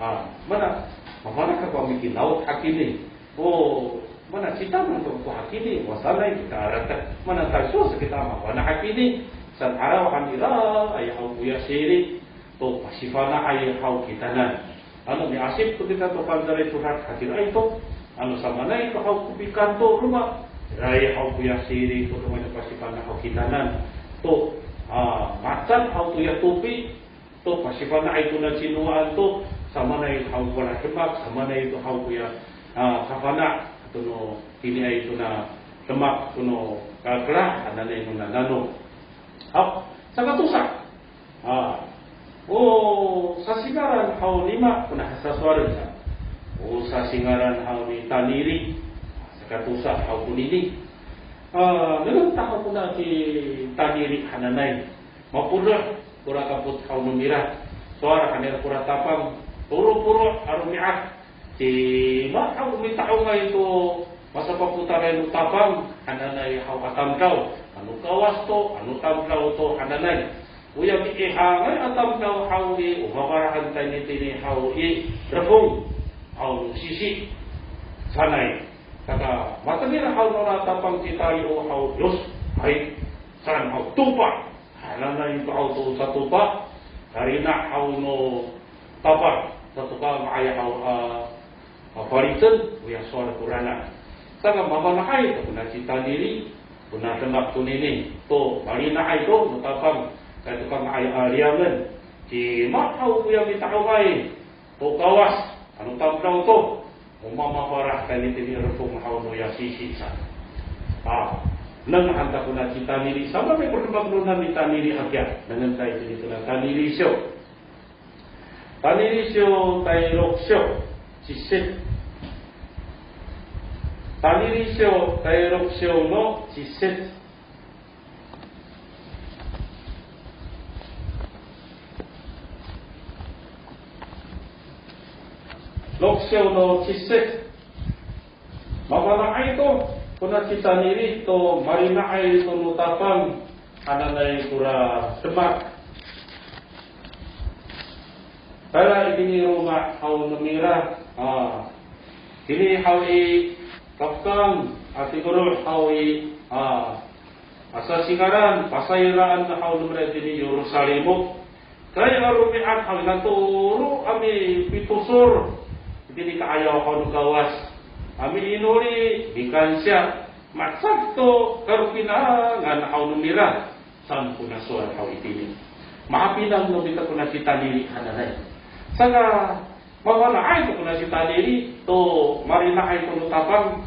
A, mana, mafana' kako a mikinaw hakini. O, mana citanan to ko hakini, wasanay kita aratek. Mana tayso sa kita mafana' hakini. San araw han ira, ay haw koya siri. To pasifana'ay haw kitanan. Ano miasip to kita to Fangcalay Codad hatiraay to. Ano samaanay to haw ko pikanto roma. Iraay haw koya siri to roma no pasifana' haw kitanan. To, a, macan haw toya topi. To pasifana'ay to na cinowaan to. Samaanay haw kora demak. Samaanay to haw koya, a, kafana'. To no tiniay to na demak to no kakela hananay no na nano. Haw, saka tosa. A. O sasingaran haw nima kona hasasowalen sa. O sasingaran haw ni Tanili. Saka tosa haw konini. A, nengneng ta haw kona ci Tanili hananay. Mapolong kora kapot haw no mira. Sowal han nira kora tapang. Tolo polo' a romi'ad. Cima haw mita'ongay to masapapotalay no tapang hananay haw a tamdaw, ano Kawas to, ano tamdaw to hananay. Oya miihangay a tamdaw haw i, o mafarahan tayni tini haw i, refong haw sisi sanay. Saka matengil haw nora tapang ci Taliw haw, yos, hay, saan haw topa. Hananay to haw to satopa, karina haw no tapang, sato kanga'ay haw a, a, falicen, oya sowal korana. Saka mafana'ay to kona ci Tanili, kona demak tonini, to malina'ay to no tapang, kay to kanga'ay a liyangen. Cima haw koya mita'ongay to Kawas, ano tamdaw to, o mamafalah tayni tini refong haw noya sisi sa. A, nengneng han ta kona ci Tanili, samaanay ko demak nona ni Tanili hakiya, nengneng tayni tini kona Tanili syo. Tanili syo tay lok syo, cisit. Tanili syo tay lok syo no cisit. Lok syo no cisit. Mafana'ay to kona ci Tanili to malina'ay to no tapang hananay kora demak. Tala itini loma' haw no mira, a, tini haw i, kafekang a tikodo' haw i, a, a sasingaran, pasayraan haw no mira itini Yerusalimo. Kay a romi'ad haw i, na tolo a mipitosor itini ka'ayaw haw no Kawas a miinoli, mikansiya, macak to kalopinangan haw no mira. Saan kona sowal haw itini. Mahapinang no mita kona ci Tanili hananay. Saka mafana'ay to kona ci Tanili to malina'ay to no tapang.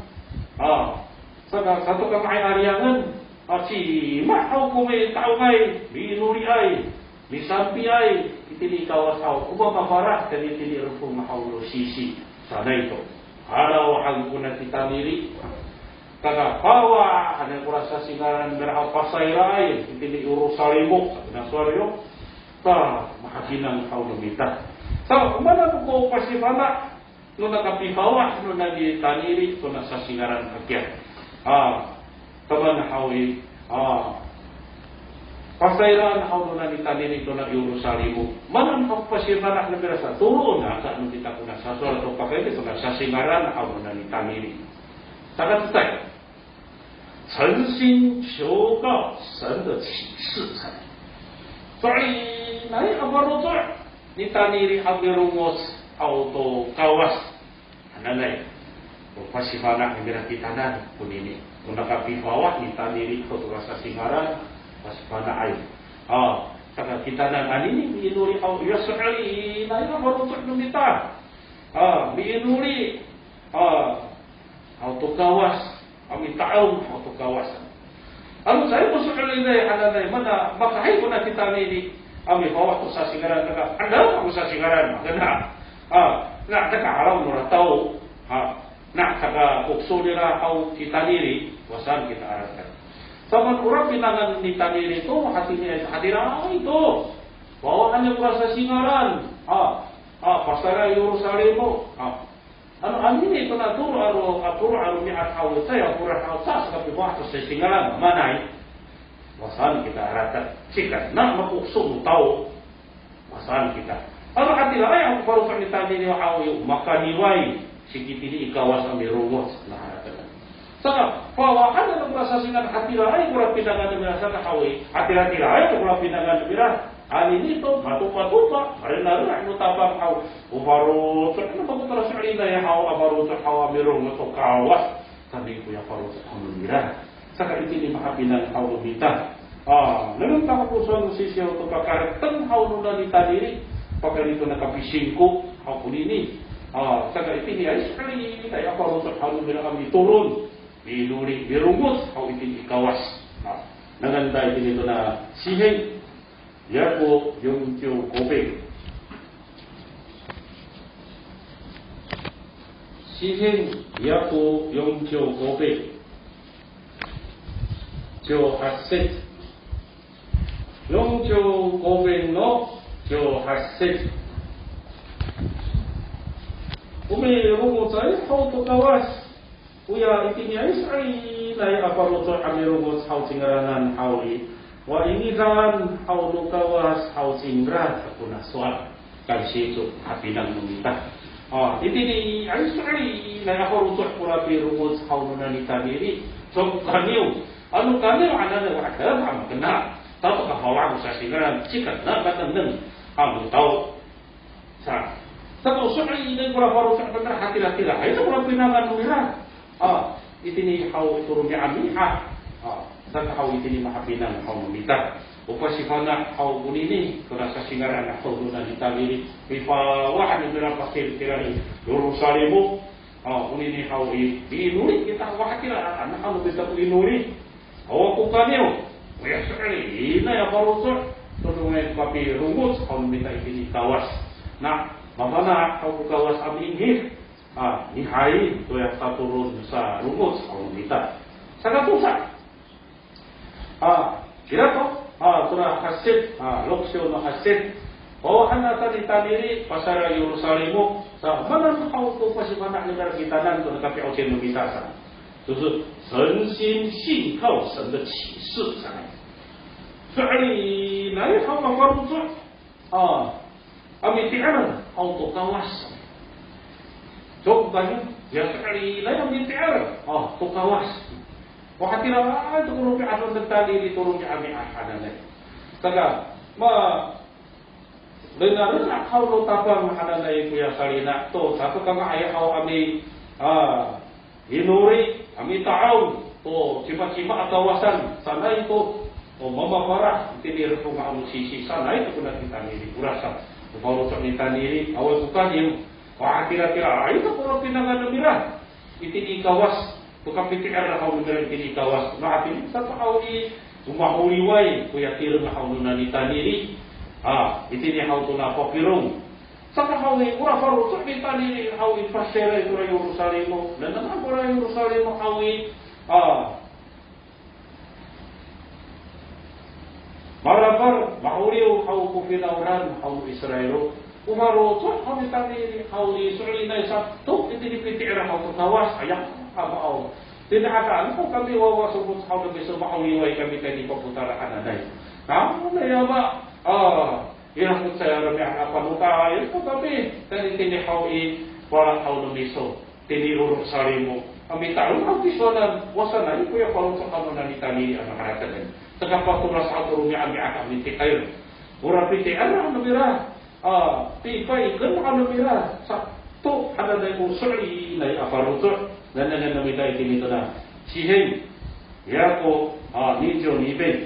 A, saka sato kanga'ay a liyangen. A, cima haw ko mita'ongay, miinoliay, misampiay itini i Kawas haw, o mamafalah tayni tini refong haw no sisi sanay to. Haraw han kona ci Tanili. Kaka pawa han kora sasingaran mira a pasayraay itini Yerusalimo, sa kona sowal yo. Ta, mahapinang haw no mita. Sa, o maan ko pasifana' nona kapifawah nona ni Tanili tona sasingaran hakiya. A, taman haw i, a, pasayraan haw nona ni Tanili tona Yerusalimo. Maan ko pasifana' no mira sa, tolo naka no mita kona sasowal to pakayni tona sasingaran haw nona ni Tanili. Saka cecay. 诚心求告神的启示 sa. So'elinay a faloco' ni Tanili a milongoc haw to Kawas hananay. O pasifana' no mira kitanan konini. Kona kapifawah ni Tanili to kora sasingaran, pasifana'ay. A, Saka kitanan anini miinoli haw, ya so'elinay a faloco' no mita. A, miinoli. A, haw to Kawas, a mita'ong haw to Kawas. Ano caay ko so'elinay hananay, mana makahay kona kitanini a mifawah to sasingaran, saka ano ko sasingaran, kena. A, na, saka haraw nora tao. Ha, na, saka kokso nira haw kitanini, wa saan kita aratek. Samaan ora pinangan ni Tanili to, hatini, hatiraay to. Fawahan nira ko sasingaran. Ha, ha, pasayra Yerusalimo. Ha. Ano anini to na tolo a ro, a tolo a romi'ad haw, caay a folad haw, caay sa kapifawah to sasingaran, maanay. Wa saan kita aratek. Saka na makokso no tao. Wa saan kita. Ano hatiraay ko faloco' ni Tanili haw i, makaniway, saka itini i Kawas a mirongoc, na haratengan. Saka, fawahan nira ko sasingaran, hatiraay ko pinangan nira saka haw i, hatira, hatiraay ko pinangan nira. Anini to, matopatopa, marenarena no tapang haw, o faloco', ano mako tora so'elinay haw, a faloco' haw a mirongoc to Kawas. Kami koya faloco' haw no mira. Saka itini mahapinang haw no mita. A, nengneng ta ko sowal no sisiw to pakareteng haw nona ni Tanili, pakayni to na kapisingko haw konini. A, saka itini ay, saka itini ay a faloco' haw no mira a mitolon, minoli, mirongoc haw itini i Kawas. A, nengneng ta itini to na Siheng yako yongciw kopen. Siheng yako yongciw kopen. Ciw hasit. Yongciw kopen no ciw hasit. O mirongocay haw to Kawas. Oya itiniay so'elinay a faloco' a mirongoc haw cingraanan haw i, wa ingidan haw no Kawas haw cingra sa kona sowal. Kasi to hapinang no mita. A, itiniay so'elinay a faloco' kora pirongoc haw nona ni Tanili. Saka kaniw. Ano kaniw hananay, wa, ada a makena. Tato kafawah ko sasingaran, cika na kateneng. Ano tao. Sa, saka o so'elinay kora faloco' a, hatira, hatiraay to kora pinangan no mira. A, itini haw to romi'ami'ad. A, saka haw itini mahapinang haw no mita. O pasifana' haw konini, kora sasingaran haw nona ni Tanili. Mifawah no mira pasil kira i Yerusalimo. A, onini haw i, minoli kita, wa, hatira, ano haw no mita ko inoli. Awa ko kaniw, oya so'elinay a faloco', todongay ko kapirongoc haw no mita itini i Kawas. Na, mafana' haw ko Kawas a miinggit, a, nihay toya tatolon sa rongoc haw no mita. Saka tosa. A, kira to, a, tora hasit, a, loksiw no hasit. Fawahan ata ni Tanili, pasayra Yerusalimo, sa, maanan haw ko pasifana' nira kitanan to na kapi'ocen no mita sa. 就是诚心信靠神的启示 sa. So'elinay haw a faloco', a, a miti'er haw to Kawas. Cowa kaniw, ya so'elinay a miti'er, a, to Kawas. Wa hatira to ko romi'ad no Tanili to romi'ami'ad hananay. Saka, ma, renarena haw no tapang hananay koya salina to, sato kanga'ay haw a mi, a, inoli, a mita'ong to cimacima a kawasan sanay to, o mamafalah itini i lefong haw no sisi sanay to kona ni Tanili, orasa ko faloco' ni Tanili, awa ko kaniw, wa hatira, hatiraay to kora pinangan no mira itini i Kawas, to kapiti'er haw no mira itini i Kawas. Na, hatini sa to haw i, o maholiway koya tireng haw nona ni Tanili. A, itini haw tona Papilon. Saka haw i, ora faloco' ni Tanili haw i, pasayra tora Yerusalimo. Nengneng kora Yerusalimo haw i, a, marafar, maholiw haw ko finawlan haw no Israil. O faloco' haw ni Tanili haw i, so'elinay sato itini piti'er haw to Kawas, aya, a, maaw. Tini haw, ano ko kami wawa sofoc haw no miso, maholiway kami tayni i papotal hananay. Nanay awa, a, ira ko cecay a romi'ad a panotay to kami tayni tini haw i, pala haw no miso. Tini Yerusalimo a mita'ong haw tisowanan, wa sanay koya faloco' haw nona ni Tanili a haratengen. Saka patolas haw to romi'ami'ad a miti'er. Ora piti'er haw no mira, a, pipaiken haw no mira sato hananay ko so'elinay a faloco'. Nengnengen no mita itini tona Siheng yako, a, niciw ni pen.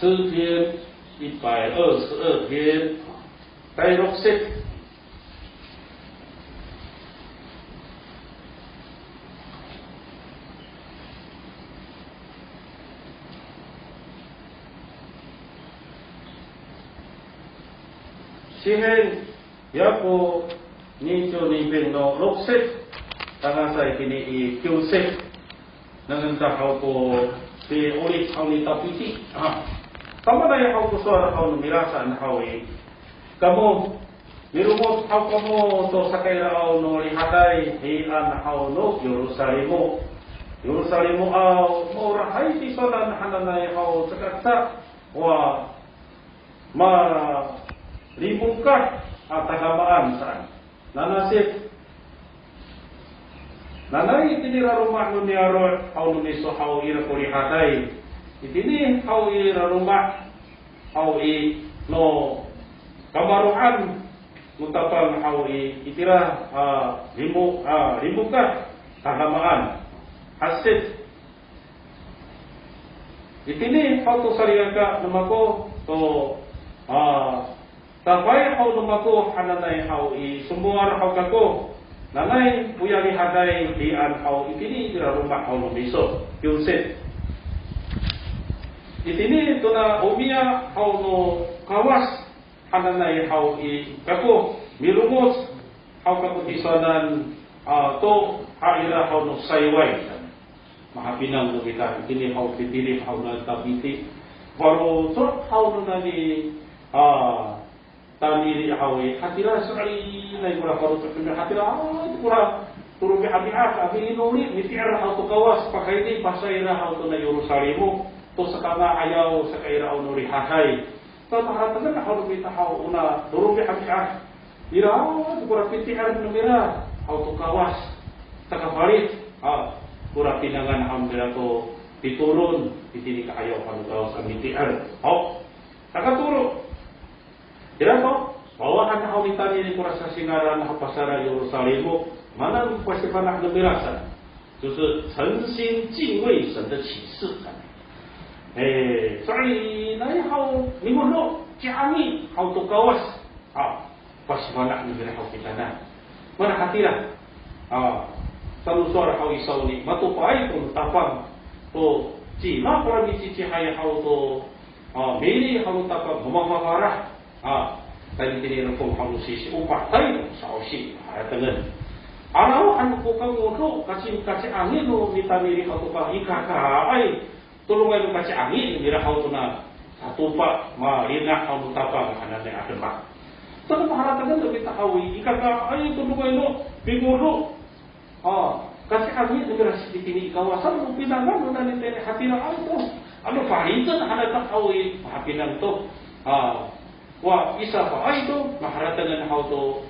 诗篇一百二十二篇，第六节。 Sihen yako niciw ni pin no loksit, tangasa itini i kiwsit. Nengneng ta haw ko pi'orip haw ni Tapiti. A, tamaanay haw ko sowal haw no mira saan haw i, kamo, milongoc haw kamo to sakairaaw no rihaday hiyan haw no Yerusalimo. Yerusalimo aw, maolahay tisowanan hananay haw caka ca, wa, malimokah a tadamaan saan. Nanasit. Nanay itini laloma' no niyaro' haw no miso haw ira ko rihaday. Itini haw i laloma' haw i no kamaro'an no Tapang haw i itira a limo, a limokah tadamaan. Hasit. Itini haw to salikaka no mako to, a, tafay haw no mako hananay haw i somowal haw kako. Nanay oya rihaday hiyan haw itini i laloma' haw no miso. Kiwsit. Itini tona omiya haw no Kawas hananay haw i kako, milongoc haw kako tisowanan, a, to, ha ira haw no sayway. Mahapinang no mita itini haw pitilid haw no Tapiti. Faloco' haw no nani, a, Tanili haw i, hatira so'elinay kora faloco' no mira, hatira, a, kora tolo mi'ami'ad a miinoli, miti'er haw to Kawas, pakayni pasayra haw tona Yerusalimo, to sakanga'ayaw sakairaaw no rihaday. Ta maharatengen haw no mita haw ona tolo mi'ami'ad ira, kora piti'er no mira haw to Kawas, saka falit, a, kora pinangan haw no mira to pitolon itini ka'ayaw haw no Kawas a miti'er. Haw, saka tolo. Ira to, fawahan haw ni Tanili kora sasingaran haw pasayra Yerusalimo, mana pasifana' no mira saan. 就是诚心敬畏神的启示。E, so'elinay haw, mingodo, ci'angi haw to Kawas. A, pasifana' no mira haw kitanan. Mana hatira. A, sano sowal haw i sawni, matopaay to no Tapang. To, cima kora micicihay haw to, a, mili haw no Tapang, mamafafalah. A, tayni tini Lefong haw no sisi, o patay no sa'osi, haratengen. Araw han ko kangodo, kaci, kaci'angi no ni Tanili haw to ka, i kakaay, todongay no kaci'angi no mira haw tona satopa, malinah haw no Tapang hananay a demak. Saka maharatengen no mita haw i, i kakaay todongay no pingodo. A, kaci'angi no mira sikitini i Kawas, sano pinangan no nani tayni hatiraay to. Ano faliten hananay haw i, mahapinang to. A, wa, i safaay to, maharatengen haw to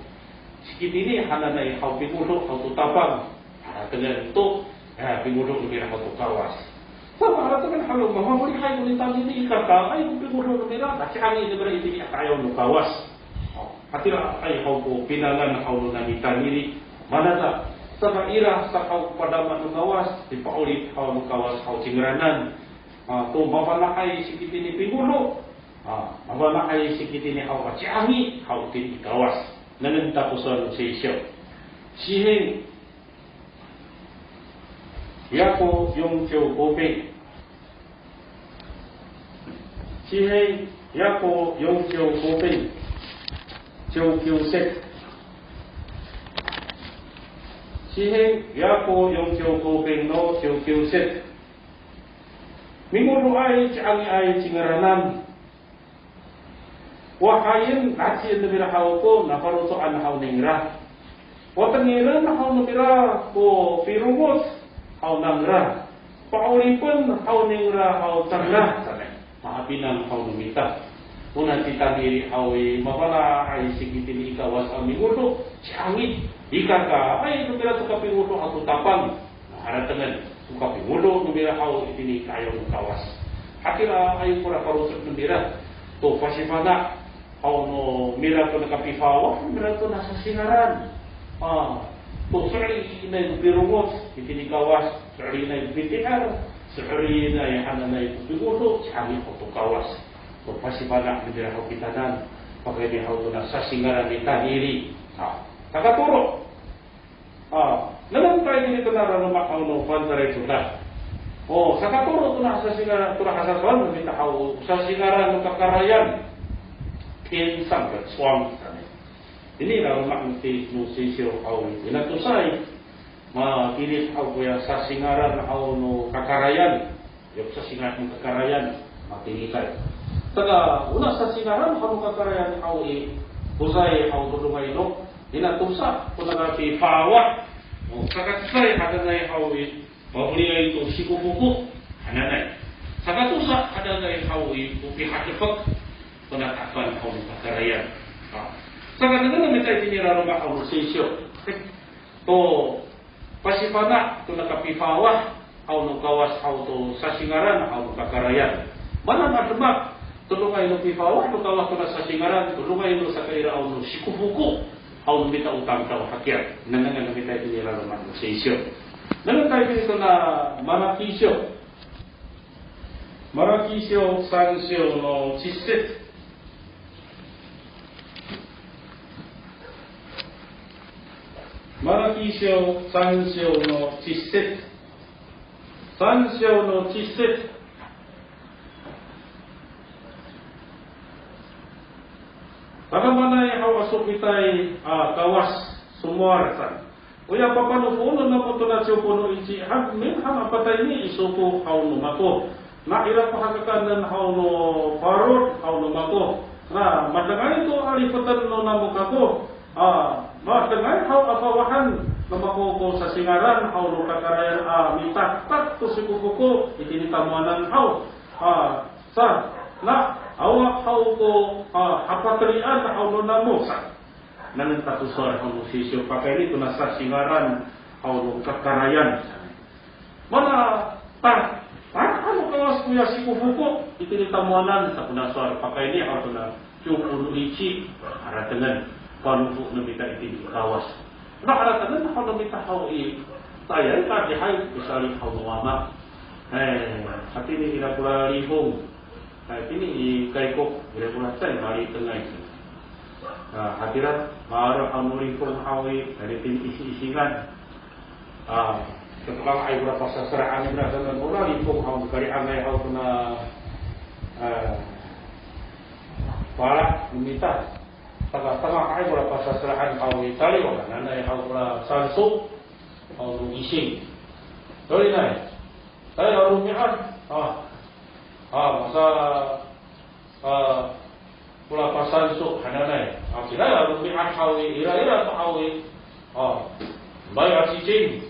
sikitini hananay haw pingodo haw to Tapang. Haratengen to, e, pingodo no mira haw to Kawas. Sa maharatengen haw no mamafelihay no ni Tanili i kakaay ko pingodo no mira, kaci'angi no mira itini i ka'ayaw no Kawas. Hatiraay haw ko pinangan haw no nani Tanili, mana ta, saka ira sa haw ko padama no Kawas, pipa'orip haw no Kawas haw cingraanan. A, to mafana'ay sikitini pingodo. A, mafana'ay sikitini haw a ci'angi haw itini i Kawas. Nengneng ta ko sowal no Seysyo. Sihen yako yongciw koping. Sihen yako yongciw koping, ciwkiwsit. Sihen yako yongciw koping no ciwkiwsit. Mingodoay ci'angiay cingraanan. Wa hayen, lacien no mira haw ko nafaloco'an haw ningra. Wa tengilen haw no mira ko pilongoc haw nangra. Pa'oripen haw ningra haw cangra, saan. Mahapinang haw no mita. Ona ci Tanili haw i, mafana'ay sikitini i Kawas a mingodo, ci'angi. I kakaay no mira to kapingodo haw to Tapang. Haratengen, o kapingodo no mira haw itini ka'ayaw no Kawas. Hatiraay kora faloco' no mira to pasifana' haw no mira to na kapifawah no mira to na sasingaran. A, to so'elinay ko pilongoc itini Kawas, so'elinay ko piti'er, So'elinay hananay ko pigodo, cihami haw to Kawas. To pasifana' nira haw kitanan, pakayni haw tona sasingaran ni Tanili. Ha, sakatolo. A, nengneng ta itini tona laloma' haw no fangcalay codad. O, sakatolo tona sasingaran, tona hasasowal no mita haw, sasingaran no kakarayan. 天上的窗 saan. Ini laloma' no ti, no sisyo haw, ina tosaay. Matilid haw koya sasingaran haw no kakarayan. Yo sasingaran no kakarayan, matiliday. Saka, ona sasingaran haw no kakarayan haw i, tosaay haw todongay no, ina tosa, kona kapifawah. O, saka tosaay hananay haw i, pafeliay to sikofoko hananay. Saka tosa hananay haw i, ko pihadefek, kona tafan haw no kakarayan. A, saka nengneng no mita itini laloma' haw no sisyo. To pasifana' to nakapifawah haw no Kawas haw to sasingaran haw no kakarayan. Mana mademak, todongay no pifawah no Kawas to na sasingaran, todongay no sakaira haw no sikofoko haw no mita o tamdaw hakiya. Nengnengen no mita itini laloma' no sisyo. Nengnengen ta itini to na Malaki syo. Malaki syo, san syo no cisit. Malaki syo, san syo no cisit. San syo no cisit. Tadamaanay haw a sofitay a Kawas, somowal saan. Oya papanofo no namo tona ciwpo no ici, hamin han a patayni i soko haw no mako. Na ira ko hakakaenen haw no parod haw no mako. Na matengay to a lifeten no namo kako. A, matengay haw a fawahan no mako ko sasingaran haw no kakarayan a mitaktak to sikofoko itini tamowanan haw. A, sa, na, awa haw ko, a, hapatelian haw no namo sa. Nengneng ta ko sowal haw no sisyo pakayni kona sasingaran haw no kakarayan. Mana ta, ta, ano Kawas koya sikofoko itini tamowanan sa kona sowal pakayni haw tona ciwpo no ici, haratengen, panofo no mita itini Kawas. Na haratengen haw no mita haw i, tayay kadihay, pisali haw no Wama. E, hatini ira kora lifong. Hatini i Kaikok, ira kora cay malitengay. A, hatira, maro' haw no lifong haw i, hatini isi-isingan. A, katokanga'ay kora pasaseraan nira saan, ora lifong haw, kali'angay haw kona, a, pala no mita. Tanga, tangaka'ay kora pasaseraan haw i, taliw hananay haw kora sanso haw no ising. So'elinay. Tayra romi'ad. A. A, masa, a, kora pasanso hananay. A, kira romi'ad haw i, ira, ira to haw i. A, may a cicing.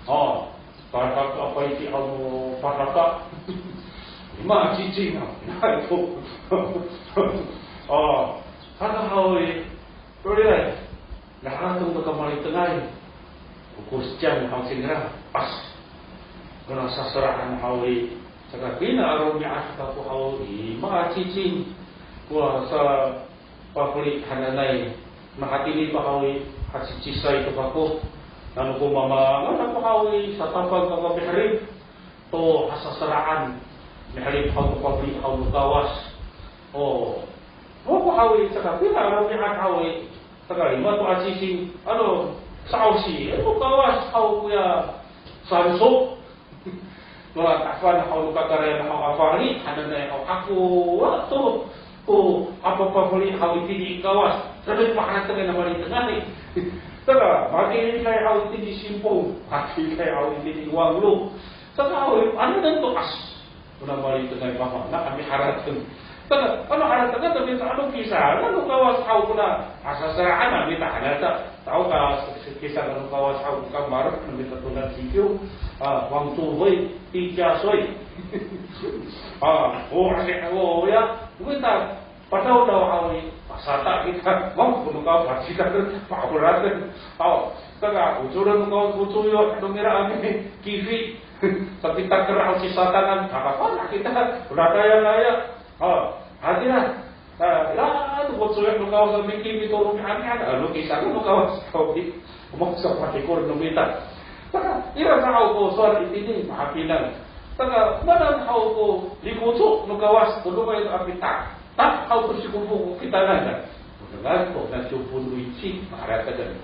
A, pataka, apa iti haw no pataka. Ima a cicing a. Ina to. A, saka haw i. Toriray, naharateng to kamalitengay. Ko kosciyang haw cingra, pas. Kona saseraan haw i, saka pina a romi'ad kako haw i, ima a cicing. Kora sapafeli hananay, mahatini pa haw i, hacicisay to kako. Nano ko mamangan ako haw i, satapang kako mihelip to hasaseraan, mihelip haw to pafeli haw no Kawas. O, mako haw i, saka pina a romi'ad haw i, saka ima to a cicing, ano, sa'osi, ano Kawas haw koya sanso. Nora tafan haw no kakarayan haw a fali hananay haw ako, wa to, o, a papafeli haw itini i Kawas. Sabi ko maharatengay na malitengay. Saka, makilikay haw itini simpong, makilikay haw itini wanglo. Saka haw i, ano dan to as. Kona malitengay mama, na kami harateng. Tada, ano harateng, tada mita ano kisa, ano Kawas haw kona, a, saseraan a mita hanata. Taw ka, kisa ano Kawas haw ka marek, ano mita tona sikiw, a, wang tuloy, tija soy. A, o, ane, o, ya, mita, pataw daw haw i, pasata kita, wang kono Kawas kita, pakoraten. Aw, taga, ocoren no Kawas, ocoyo, ano mira ami, kifi. Sapitakera haw ci Satanan, kapapana kita, radaya-daya. O, hatira. A, ya, to ko coyak no Kawas a miki, mitoron kami, ano, ano, kisa no Kawas, kawki. Omang sa patikor no mita. Saka, ira sa haw ko sowal itini, mahapinang. Saka, maan haw ko likoco no Kawas, to roma a mitaktak haw to sikofoko kitanan. Dengan to na ciwpon no ici, maharateng.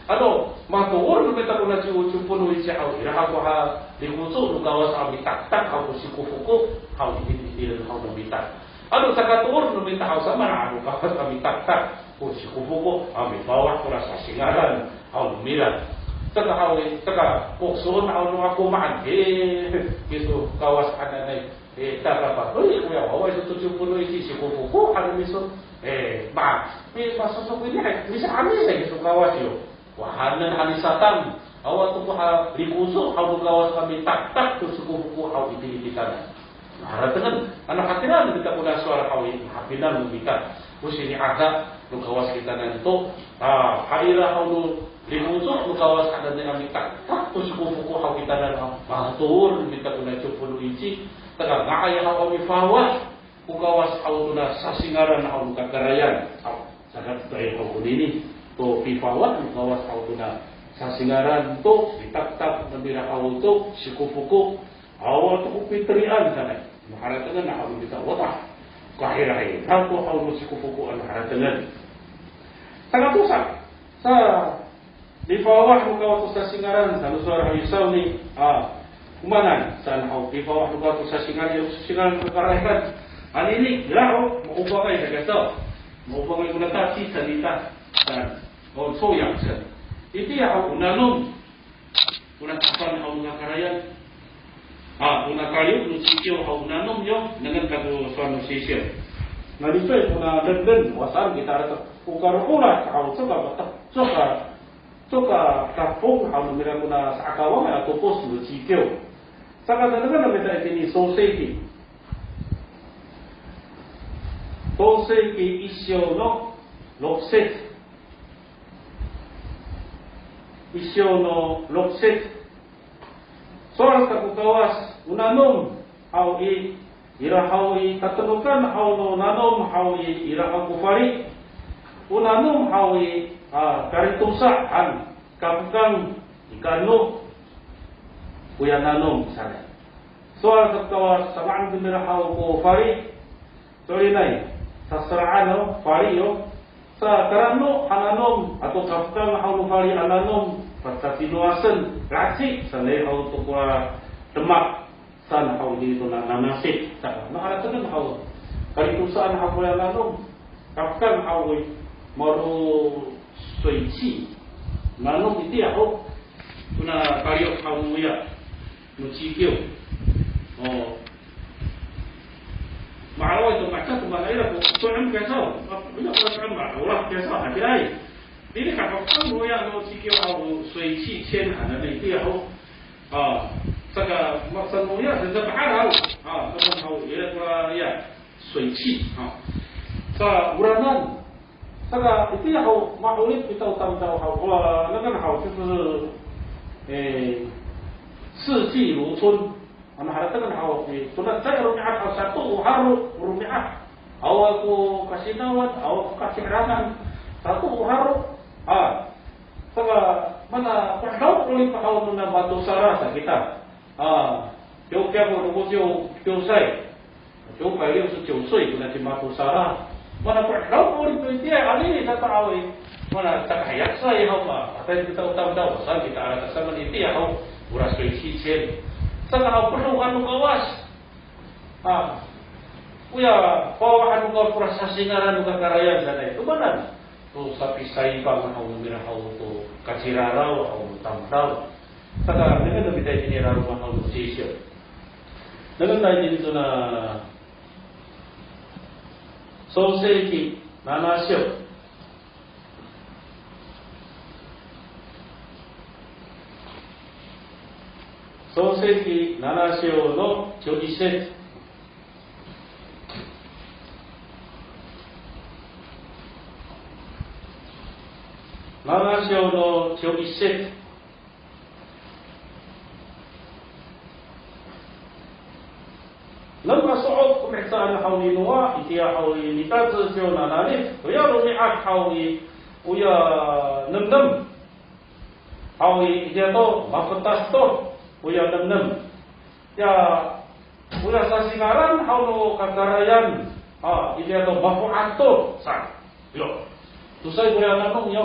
Ano, matoor no mita kona ciw-, ciwpon no ici haw, ira haw ko ha likoco no Kawas a mitaktak haw to sikofoko haw, itini, itini haw no mita. Ano, saka toor no mita haw, samaan ano Kawas a mitaktak ko sikofoko haw, mifawah kora sasingaran haw no mira. Saka haw, saka ko so'on haw no ako maan, e, kiso Kawas hananay. E, ta, papa, oy, koya wawa iso to ciwpon no ici sikofoko han no miso. E, ma, mi, masosok ini, hay, misa'Amis sa kiso Kawas yo. Wahanen han i Satang, awa to ko ha likoco haw no Kawas a mitaktak to sikofoko haw itini kitanan. Maharatengen, ano hatiraen no mita kona sowal haw i, hapinang no mita ko sini'ada no Kawas kitanan to, a, ha ira haw no likoco no Kawas hananay a mitaktak to sikofoko haw kitanan haw, matoor no mita kona ciwpon no ici, saka nga'ay haw a mifawah ko Kawas haw tona sasingaran haw no kakarayan haw. Saka caay haw konini to pifawah no Kawas haw tona sasingaran to, mitaktak no mira haw to sikofoko, awa to ko pitelian sanay. Maharatengen haw no mita, wata, kahirahira to haw no sikofoko a maharatengen. Saka tosa, sa lifawah no Kawas to sasingaran, saan sowal haw i sawni, a, o maan saan haw, lifawah no Kawas to sasingaran, yo sasingaran no kakarayan. Anini, ira ho, ma'opangay sa kiso. Ma'opangay kona tasi sa nita, saan, o, 素养 saan. Itiya haw o nanom kona tafan haw no kakarayan. A, kona kaliyo no cikiw haw o nanom yo, nengneng kako sowal no sisiw. Nanicoy kona dengdeng, wa saan kita rata, o kalo'olah haw, coka, coka, coka kafong haw no mira kona sa'akawang a tokos no cikiw. Saka nengnengen no mita itini Soseki. Soseki isiw no loksit. Isiw no loksit. Sowal sa ko Kawas, o nanom haw i, ira haw i, tatenokan haw no nanom haw i, ira haw ko fali. O nanom haw i, a, kalitosa han, kapekang i kano, koya nanom sanay. Sowal sa ko Kawas, samaan to mira haw ko fali. So'elinay, sasela'an no fali yo. Sa kalano a nanom ato kapekang haw no fali a nanom, patacinowasen, la'eci sanay haw to kora demak, saan haw itini to na, nanasi. Sa, maharatengen haw, kalitosaan haw koya nanom, kapekang haw i, malo 水气 nanom itiya ho, kona kaliyo haw noya no cikiw. O. Ma'araw to, maca to, mana ira ko, to'em kiya saw. Ira ko to'em, ma'araw kiya saw, hatiray. Ini kapekang noya no cikiw haw, 水气签 hananay itiya ho. A, saka, masa noya, saka pa'araw. A, saka haw, ira ko ya, 水气 ha. Sa, oranan. Saka, itiya haw, ma'orip kita o tamdaw haw, wa, nengneng haw, 就是, e, 四季如春. Ano haratengen haw, e, tona caay romi'ad haw, sato o haro romi'ad. Awa ko kasinawan, awa ko kaci'erangan, sato o haro. A, saka, mana, padaw ko lipa haw nona mato Sara sa kita. A, 九百六十九岁. 九百六十九岁 kona ci mato Sara. Mana padaw ko lipa itiya, anini sa ta awi. Mana caka hayaksay haw ma, patay kita o tamdaw, saan kita anak saman itiya haw, ora 水气签. Saka haw pedohan no Kawas. A, koya, pawahan no Kawas, kora sasingaran no kakarayan sanay. To maan to sapisaybang haw no mira haw to kaciraraw haw no tamdaw. Saka, nengneng no mita itini i laloma' haw no sisiw. Nengneng no mita itini tona Soseki nanasiw. Soseki nanasiw no ciw isit. Nanasiw no ciw isit. Enem a so'ot ko mihecaan haw ni Noa, itiya haw i, nitaco ciw nananit, oya romi'ad haw i, oya nemnem. Haw i, itiya to, mafetas to, oya nemnem. Ya, Oya sasingaran haw no kakarayan, a, itiya to mafohat to sa. Yo. Tosaay koya nanom yo.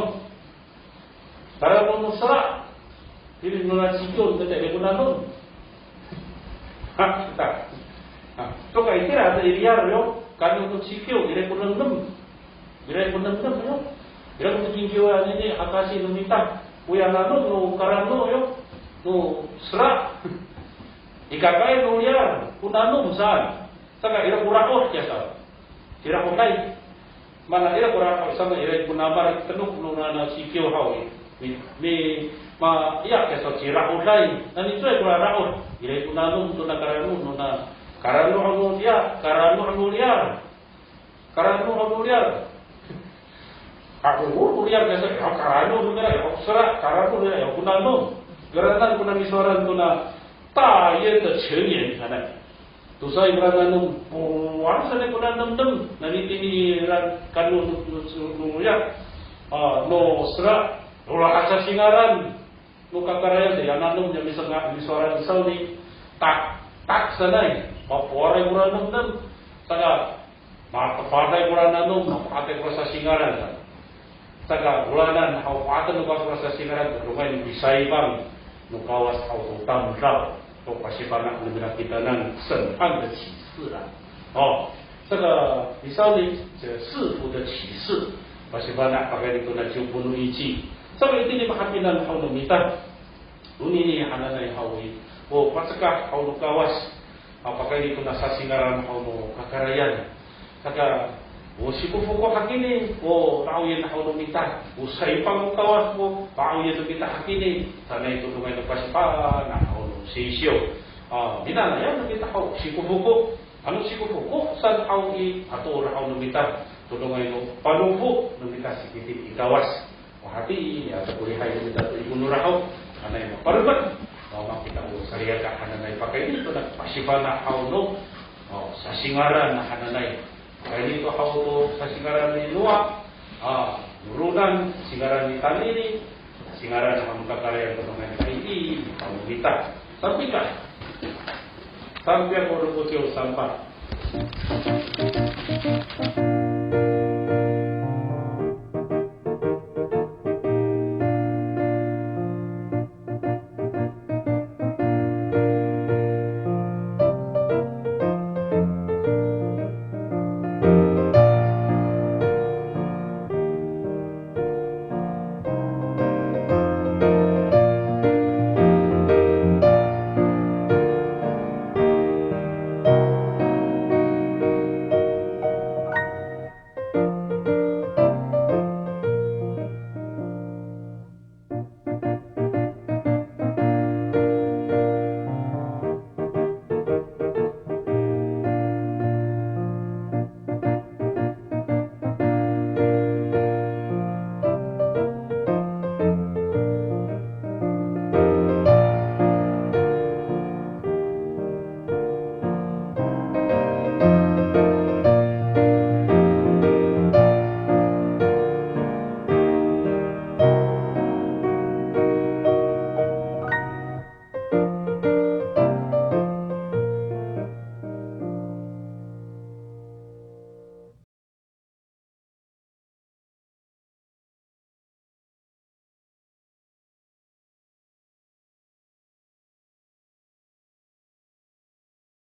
Karano no sera. Iri nona cikiw, tete, iri ko nanom. Ha, kita. Ha, to ka itira, ata i riyar yo. Kano no cikiw, iri ko nanom. Iri ko nanom yo. Iri ko cikiw, anini, akasi no mita. Koya nanom no karano yo. No sera. Ikakaay no riyar, ko nanom saan. Saka ira ko ra'od kiya sa. Ira ko lay. Mana ira ko ra'od sa, ira ko namal tenok no nana cikiw haw i. Mi, mi, ma, iya kiya sa ci ra'od lay. Nani cowa ko ra'od. Ira ko nanom to na karano no na. Karano no iya, karano no iya. Karano no iya. Ako, o, o riyar kiya sa, ya, karano no mira, ya, sera, karano no mira, ya, ko nanom. Kiranan ko na misowalan to na, 大雁的泉眼 hananay. Tosaay kora nanom, powar sanay kora nemnem, nanitini ira kano no, no, no, no, ya. A, no sera, no ra sasingaran. No kakarayan, ya nanom, ya misanga, misowalan i sawni. Tak, tak sanay, mapowaray kora nemnem. Saka, matefaday kora nanom, mapohatay kora sasingaran. Saka, olanan haw, fohaten no Kawas kora sasingaran, todongay no pisaybang no Kawas haw to tamdaw to pasifana' no mira kitanan, 审判的启示啦。O, saka, misawni, 这赐福的启示, pasifana' pakayni tona ciwpo no ici. Saka itini mahapinang haw no mita. Onini hananay haw i, o pacekah haw no Kawas, a, pakayni tona sasingaran haw no kakarayan. Saka, o sikofoko hakini, o ta'oyen haw no mita, o saipang no Kawas ko ta'oyen no mita hakini, sanay todongay no pasifana' haw no Seysyo. A, minanayan no mita haw sikofoko, ano sikofoko saan haw i, ato haw no mita, todongay no panofo no mita sikitini i Kawas. O hatini a tokolihay no mita to ikor no rahaw, hananay mapalemed. O, makita o saliyaka hananay pakayni to na pasifana' haw no, o, sasingaran hananay. Pakayni to haw to sasingaran ni Noa, a, no lonan, singaran ni Tanili, singaran haw no kakarayan to no mita i, haw no mita. Sampika. Sampika ko rokociw sanpa.